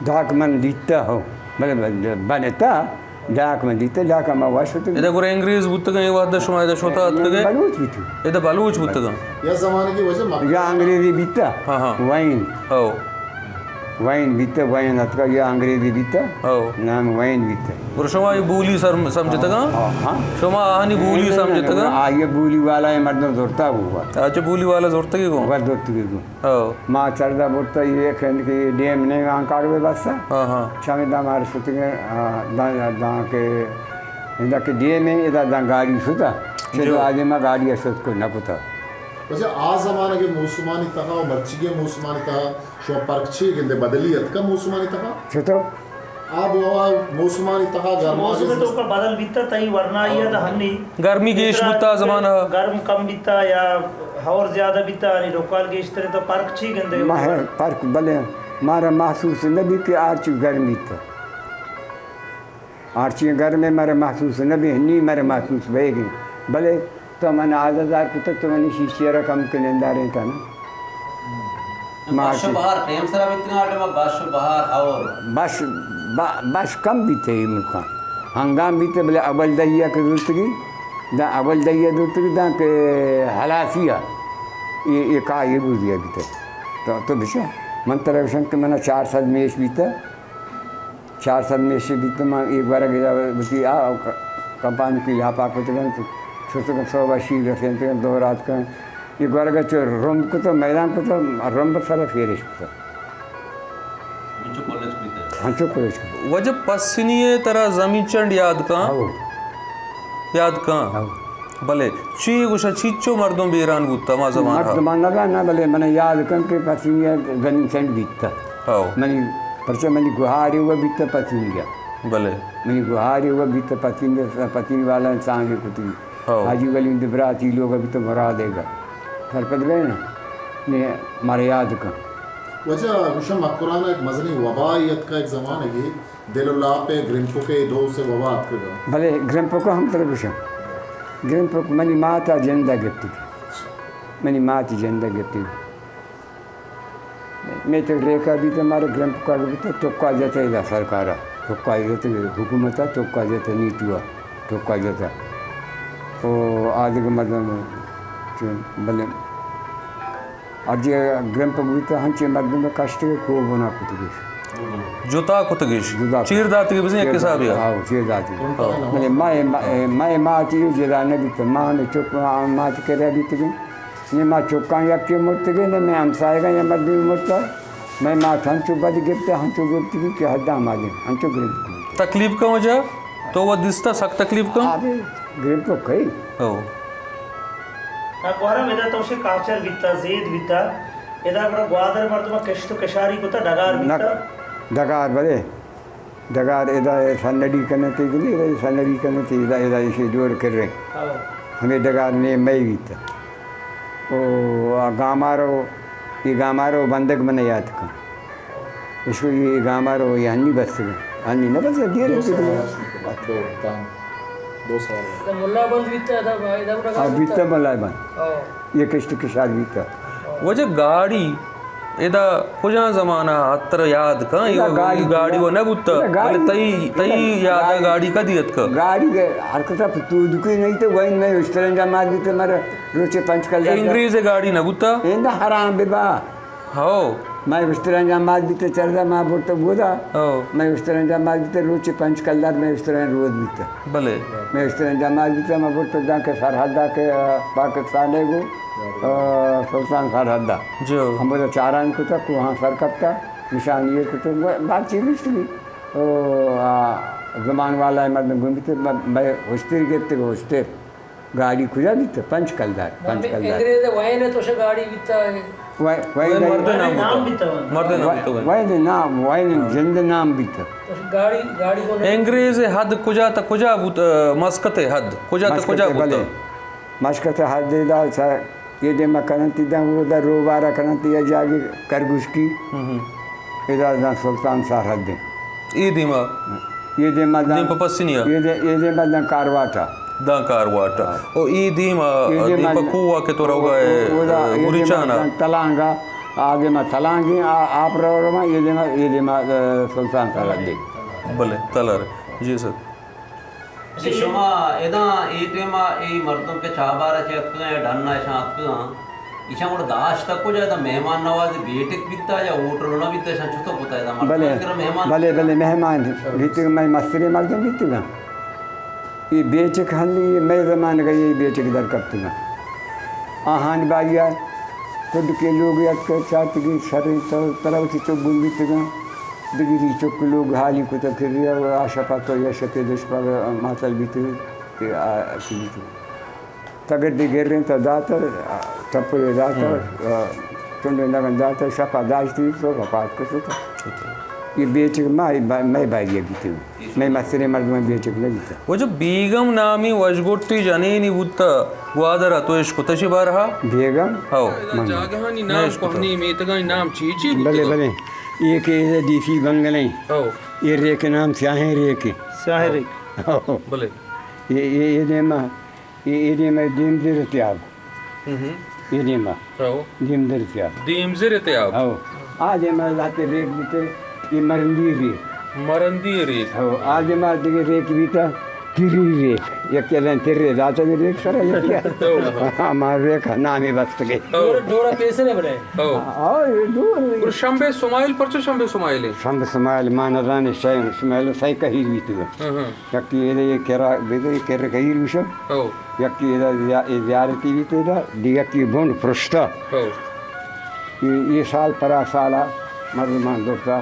ڈاک من دیتا ہو، بلے بنتا۔ ڈاک من دیتا، ڈاک ما وش تو۔ ادا گورا انگریز بوتگاں، اے وہد شما ادا شوتا اتکگے؟ بلوچ بیتو۔ ادا بلوچ بوتگاں۔ یا زمانگی وجہ مک- یا انگریزی بیتا۔ ہاں، ہاں۔ وائن۔ ہاں۔ وائن بیتا، وائن اتکا، یا انگریزی بیتا۔ ہاں۔ نام وائن بیتا۔ گورا شما یہ بولی سر سمجھتگاں؟ ہاں، ہاں۔ شما آہانی بولی سمجھتگاں؟ آ، یہ بولی والا یہ مردم زورتا ہوا۔ اچھا، بولی والا زورتگی کو؟ بس زورتگی کو۔ ہاں۔ ما چردا برتا، یہ کھنڈ کہ یہ ڈیم نے آن کاڑوے بس۔ ہاں، ہاں۔ چمے دا مار شتگے، آ، دا، دا کہ، ادا کہ ڈیم ہے، ادا دا گاڑی شتا۔ چہ جو۔ آدم ما گاڑی شت کو نہ کتا۔ اچھا، آ زمانہ کے موسمانی تہا و مرچی کے موسمانی تہا شما پرک چی گندے، بدلی اتکا موسمانی تہا؟ چطور؟ آب و ہوا موسمانی تہا گرما موسم کے تو پر بدل بیتا، تئی ورنائی ہے دا ہنی۔ گرمی گیش بوتا زمانہ۔ گرم کم بیتا یا ہور زیادہ بیتا، یعنی ڈوکال گیشتر، تو پرک چی گندے؟ ماہ پرک بلے مارا محسوس نہ بی کہ آرچی گرم بیتا۔ آرچی گرم مارا محسوس نہ بی، نی مارا محسوس بے گی۔ بلے تو من آزادار کتا تو منی شیشی را کم کننداریں تا نا۔ بش و بہار ٹیم سرا بیتگاں، آ ٹائما بش و بہار ہور۔ بش، با-، بش کم بیتے اے ملکاں۔ ہنگام بیتے بلے اول دہیا کہ زرتگی، دا اول دہیا زرتگی دا کہ ہلاسیا۔ اے، اے کا اے بوزیا بیتے۔ تو، تو بچا، من ترا گوشاں کہ منا چار سد میش بیتا۔ چار سد میشے بیت، من اے گورگ ادا وتی آ ک-، کمپانی کی لاپا کتگن تو شتگن صوبہ شیر رسینتگن دو رات کن۔ اے گورگ چو رمب کتو، میدان کتو، رمب سر فیرش کتو۔ انچو کلچ بیت۔ انچو کلچ بیت۔ وجہ پسنی ہے ترا زمین چنڈ یاد کن؟ ہو۔ یاد کن؟ ہو۔ بلے، چی گوشاں، چیچو مردم بیران بوتا ما زمانہ؟ مردم نہ زاناں، بلے من یاد کن کہ پسنی گنی چنڈ بیتا۔ ہو۔ منی، پرچہ منی گوہاری و بیتا پسنی۔ بلے۔ منی گوہاری و بیتا پسنی، پسنی والا انسان کے کتی۔ ہو۔ حاجی ولی دبراتی لوگ بیتا مراد ہے گا۔ سرپد بے نا؟ نے مارا یاد کن۔ وجہ گوشاں مکران ایک مزنی وبا اتکا ایک زمانگے۔ دل و لاپ ء گرمپک ء دو سے وبا اتکگ ء۔ بلے گرمپک ء ہم ترا گوشاں۔ گرمپک منی مات ء جند ء گپتگ۔ منی مات جند ء گپتگ۔ میتگ ریکا بیت مارا گرمپک ء بیت، توکا جت ادا سرکار ء۔ توکا جت حکومت ء، توکا جت نیٹو ء، توکا جت۔ او آدگہ مردم چون بلے ہر جگہ گرمپک بیتہ، ہنچیں مردم کشتگ، کوہ بنا کتگش۔ جتا کتگش۔ جتا کت-، چیر داتگی بزن یک چیر حسابی داتگی۔ ہاں، چیر داتگی۔ ہاں۔ بلے مئے، مئے، مئے مات یہ جدا نہ بیتہ، ما ہمیں چک، مات کرا بیتگی۔ نہ ما چکاں یکے مرتگی، نہ مئے ہمسایگاں یا مردمی مرتہ۔ مئے مات ہنچو بد گپتہ، ہنچو گپتگی کہ حد آمادیں، ہنچو گرمپک بیتہ۔ تکلیف کن وجہ؟ تو وہ دستہ سک تکلیف کن؟ آبے، گرمپک کئی۔ ہو۔ نا گوہرام، ادا تو شے کاچر بیتا، زید بیتا، ادا گڑا گوادر مردم کشت و کشاری کتا، ڈگار بیتا؟ ڈگار بلے، ڈگار ادا سنڈی کنتے گلی، ادا سنڈی کنتے، ادا، ادا اسے جوڑ کر رہے۔ ہاں۔ ہمیں ڈگار نے مئی بیتا۔ او، آ گامارو، یہ گامارو بندگ من یاد کن۔ اشو یہ گامارو یہ ہنی بستگا۔ ہنی نہ بس دیر دو سال دو، تاں، دو سال۔ دا ملا بند بیتا، دا، دا بڑا آ، بیتا۔ بیتا ملا بند۔ ہاں۔ یہ کشت کشار بیتا۔ وجہ گاڑی، ادا کجا زمانہ ہتر یاد کن، ادا یہ گاڑی گاڑی وہ نہ بوتا، ادا گاڑی، بلے تئی، تئی ادا یاد گاڑی۔ گاڑی کدی اتکا؟ گاڑی کے ہر کسا تو دکی نہیں تو وین میں اشترن جا مار بیتا مارا روچے پنچ کلدار۔ انگریز گاڑی نہ بوتا؟ ایندا حرام ببا۔ ہو۔ مئے اشتران جان مات بیتے چردا ما برتا بودا۔ ہو۔ مئے اشتران جان مات بیتے روچے پنچ کلدار مئے اشتران روز بیتے۔ بلے۔ مئے اشتران جان مات بیتے ما برتا داں کہ سرحدا کہ، آ، پاکستان ہے گو، آ، سلطان سرحدا۔ جو۔ ہم بودا چاران کتا کوہاں سر کپتا، نشانی یہ کتا، بات چی بیستی۔ او، آ، زمان والا مردم گون بیتے، مئے اشتر گپتے گو اشتر۔ گاڑی کجا بیتا؟ پنچ کلدار، پنچ کلدار۔ انگریز وین تو سے گاڑی بیتا ہے۔ وین، وین وین مرد نام بیتا۔ مرد نام بیتا وین۔ وین نام، وین جند نام بیتا۔ تو سے گاڑی، گاڑی کو نہیں۔ انگریز حد کجا تا کجا بوت، مسکت حد کجا تا کجا بوتا؟ بلے۔ مسکت حد دا سا یہ دیما کننتی داں، وہ دا روبارا کننتی یا جاگی کرگوشکی۔ ہم ہم۔ ادا داں سلطان سرحد دیں۔ اے دیما؟ یہ دیما داں دیم پہ پسنیا؟ یہ دے-، یہ دیما داں کارواٹا۔ داں کارواٹا۔ ہاں۔ او اے دیما، یہ دیما دیم پہ کوہ کہ تو روگا ہے، وہ دا، یہ دیما گوریچانا؟ داں تلانگا، آ دیما تلانگی، آ-، آپ رو رما، یہ دیما، یہ دیما، اے، سلطان سرحد دیں۔ بلے، تلر۔ جی سر۔ اچھا، شما ادا اے ٹائم ء اے مردم کہ چابار ء چہ اتکگاں یا ڈن ء اشاں اتکگاں، ایشاں گڑا داشتگ کجا؟ ادا مہمان نوازی بیٹک بیتا یا ہوٹل نہ بیتا؟ اشاں چطور کتا ادا مردم بلے، کرا مہمان بلے، بلے، مہمان بیتگ، مئے مستریں مردم بیتگاں۔ اے بیٹک ہنی، مئے زمانگ ء اے بیٹک در کپتگاں۔ آہانی باری ء کڈکے لوگ اتک چارتگی شریں تر-، تروتی چک گون بیتگاں۔ دگری چک لوگ حالی کتگ کہ ریا و آ شپا تو یا شپے دشپا ماتل بیتگ کہ آ چی بیتگ۔ تگردی گریں تا دات، ٹپلے دات، ہم۔ آ، چنڈے نگن دات، شپا داشتی تو پات کشت۔ یہ بیٹک ما، مئے باری بیتگ۔ مئے مستریں مردماں بیٹک نہ بیتگ۔ واجہ بیگم نامی وشگٹی جنینی بوتہ گوادر ء، تو اشکتہ چی بارہا؟ بیگم؟ ہو۔ من۔ جاگہانی نام، نہ اشکتہ۔ کوہنی میتگانی نام چی چی بوتگ؟ بلے، بلے۔ یہ کہ ادا دیسی بنگلیں۔ ہو۔ یہ ریک نام سیاہیں ریک۔ سیاہیں ریک۔ ہو۔ بلے۔ یہ، یہ، یہ دیما، یہ، یہ دیما دیم زر تیاب۔ ہم ہم۔ یہ دیما۔ ہو۔ دیم زر تیاب۔ دیم زر تیاب۔ ہو۔ آ دیما ذات ریک بیتے، یہ مرندی ریک۔ مرندی ریک۔ ہو۔ آ دیما دیگه ریک بیتا، تری ریک۔ یک کلن تری داتا ریک سر یک۔ ہو۔ ہما ریک نامی بستگی۔ ہو۔ ڈورا، ڈورا پیسنے بلے۔ ہو۔ ہو، یہ ڈور۔ اور شمبے سمائل، پرچہ شمبے سمائل ہے؟ شمبے سمائل ما نزانی، شمبے سمائل سائے کہیر بیتے۔ ہاں، ہاں۔ یکی ادا یہ کرا، بیدے یہ کر کہیر گوشو۔ ہو۔ یکی ادا زیا-، اے زیارتی بیت ادا، دی یکی بند پرشتہ۔ ہو۔ یہ، یہ سال پرا سالا مردمان درتا،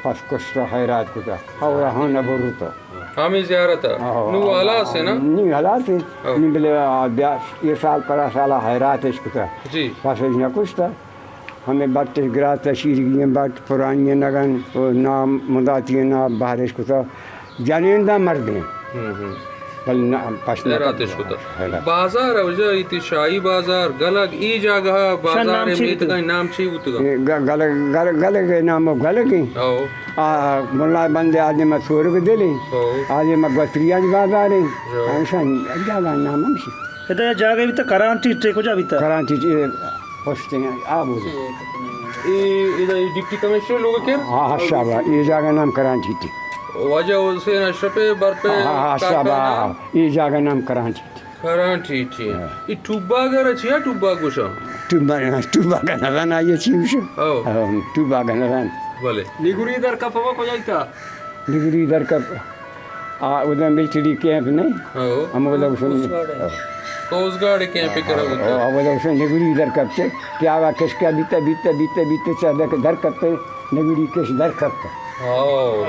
پس کشتہ، حیرات کتا۔ اور ہاں نہ برتا۔ ہمیں زیارت ہے۔ ہاں، نو ہاں، ہلاس ہے نا؟ نی ہلاس ہے۔ ہاں۔ نی بلے، آ، بیا، یہ سال پرا سالا حیرات اش کتا۔ جی۔ پس اش نہ کشتا۔ ہمیں بٹ گرات شیرگی بٹ پرانی نگن، نام مداتی نام بہرش کتا۔ جنین دا مردین۔ ہم، ہم۔ بل نا، پشت نہ حیراتش کتا۔ حیرات۔ بازار اوجا ایتی شاہی بازار، گلگ، ای جاگہ بازار نام چی میتگا بوتگا؟ نام چی بوتگا؟ اے گ-، گلگ، گل-، گلگ نام و گلگ ہیں۔ او۔ آ، ملا بندے آدم سورگ دلیں۔ او۔ آدم گوتریان بازاریں۔ او۔ انسان جاگہ نام ہمشی۔ ادا جاگہ بیتا کرانٹی ٹے، کجا بیتا؟ کرانٹی ٹے پشتیں آ بوزے۔ اے، ادا اے ڈپٹی کمشنر لوگ کر؟ ہاں، ہاں، شابا، اے جاگہ نام کرانٹی ٹے۔ واجہ حسین اشرف برپے ہاں، ہاں، ہاں، کارخانہ؟ شابا، ہاں، اے جاگہ نام کرانٹی ٹے۔ کرانٹی ٹے۔ ہاں۔ اے ٹوباگ ء چیا ٹوباگ گوشاں؟ ٹوباگ، ٹوباگ نزان آئی چی گوشاں؟ او۔ ہاں، ٹوباگ نزان۔ بلے۔ نگوری در کپ ہوا کجا ایتا؟ نگوری در کپ۔ آ، ادا ملٹری کیمپ نہیں؟ ہو۔ ہم ادا گوشن۔ کوسٹ گارڈ ہے۔ ہو۔ کوسٹ گارڈ کیمپ کرا ہوتا۔ ہو، ادا گوشن نگوری در کپتے۔ پیاوا کشکا بیتا، بیتا، بیتا، بیتا، چا در، در کپتے، نگوری کش در کپتا۔ ہو،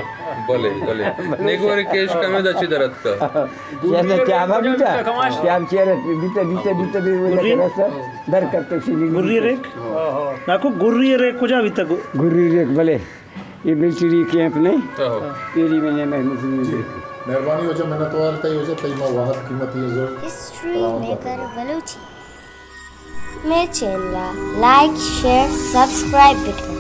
بلے، بلے۔ نگوری کش کمے دا چی درت کا؟ چا دا پیاوا بیتا، پیاوا چیرے بیتا، بیتا، بیتا، بیتا، در کپتے، سی نگوری گری کش۔ ریک؟ ناکو گری ریک کجا بیتا گو؟ گری ریک، بلے۔ یہ ملٹری کیمپ نہیں؟ ہو۔ یہ بھی میں نے محمود۔ جی۔ مہربانی واجہ، منتوار تئی واجہ، تئی ما وہد قیمتی ہے زور۔ History maker Balochi. مئے چینل ء لائک، شیئر، سبسکرائب بکن۔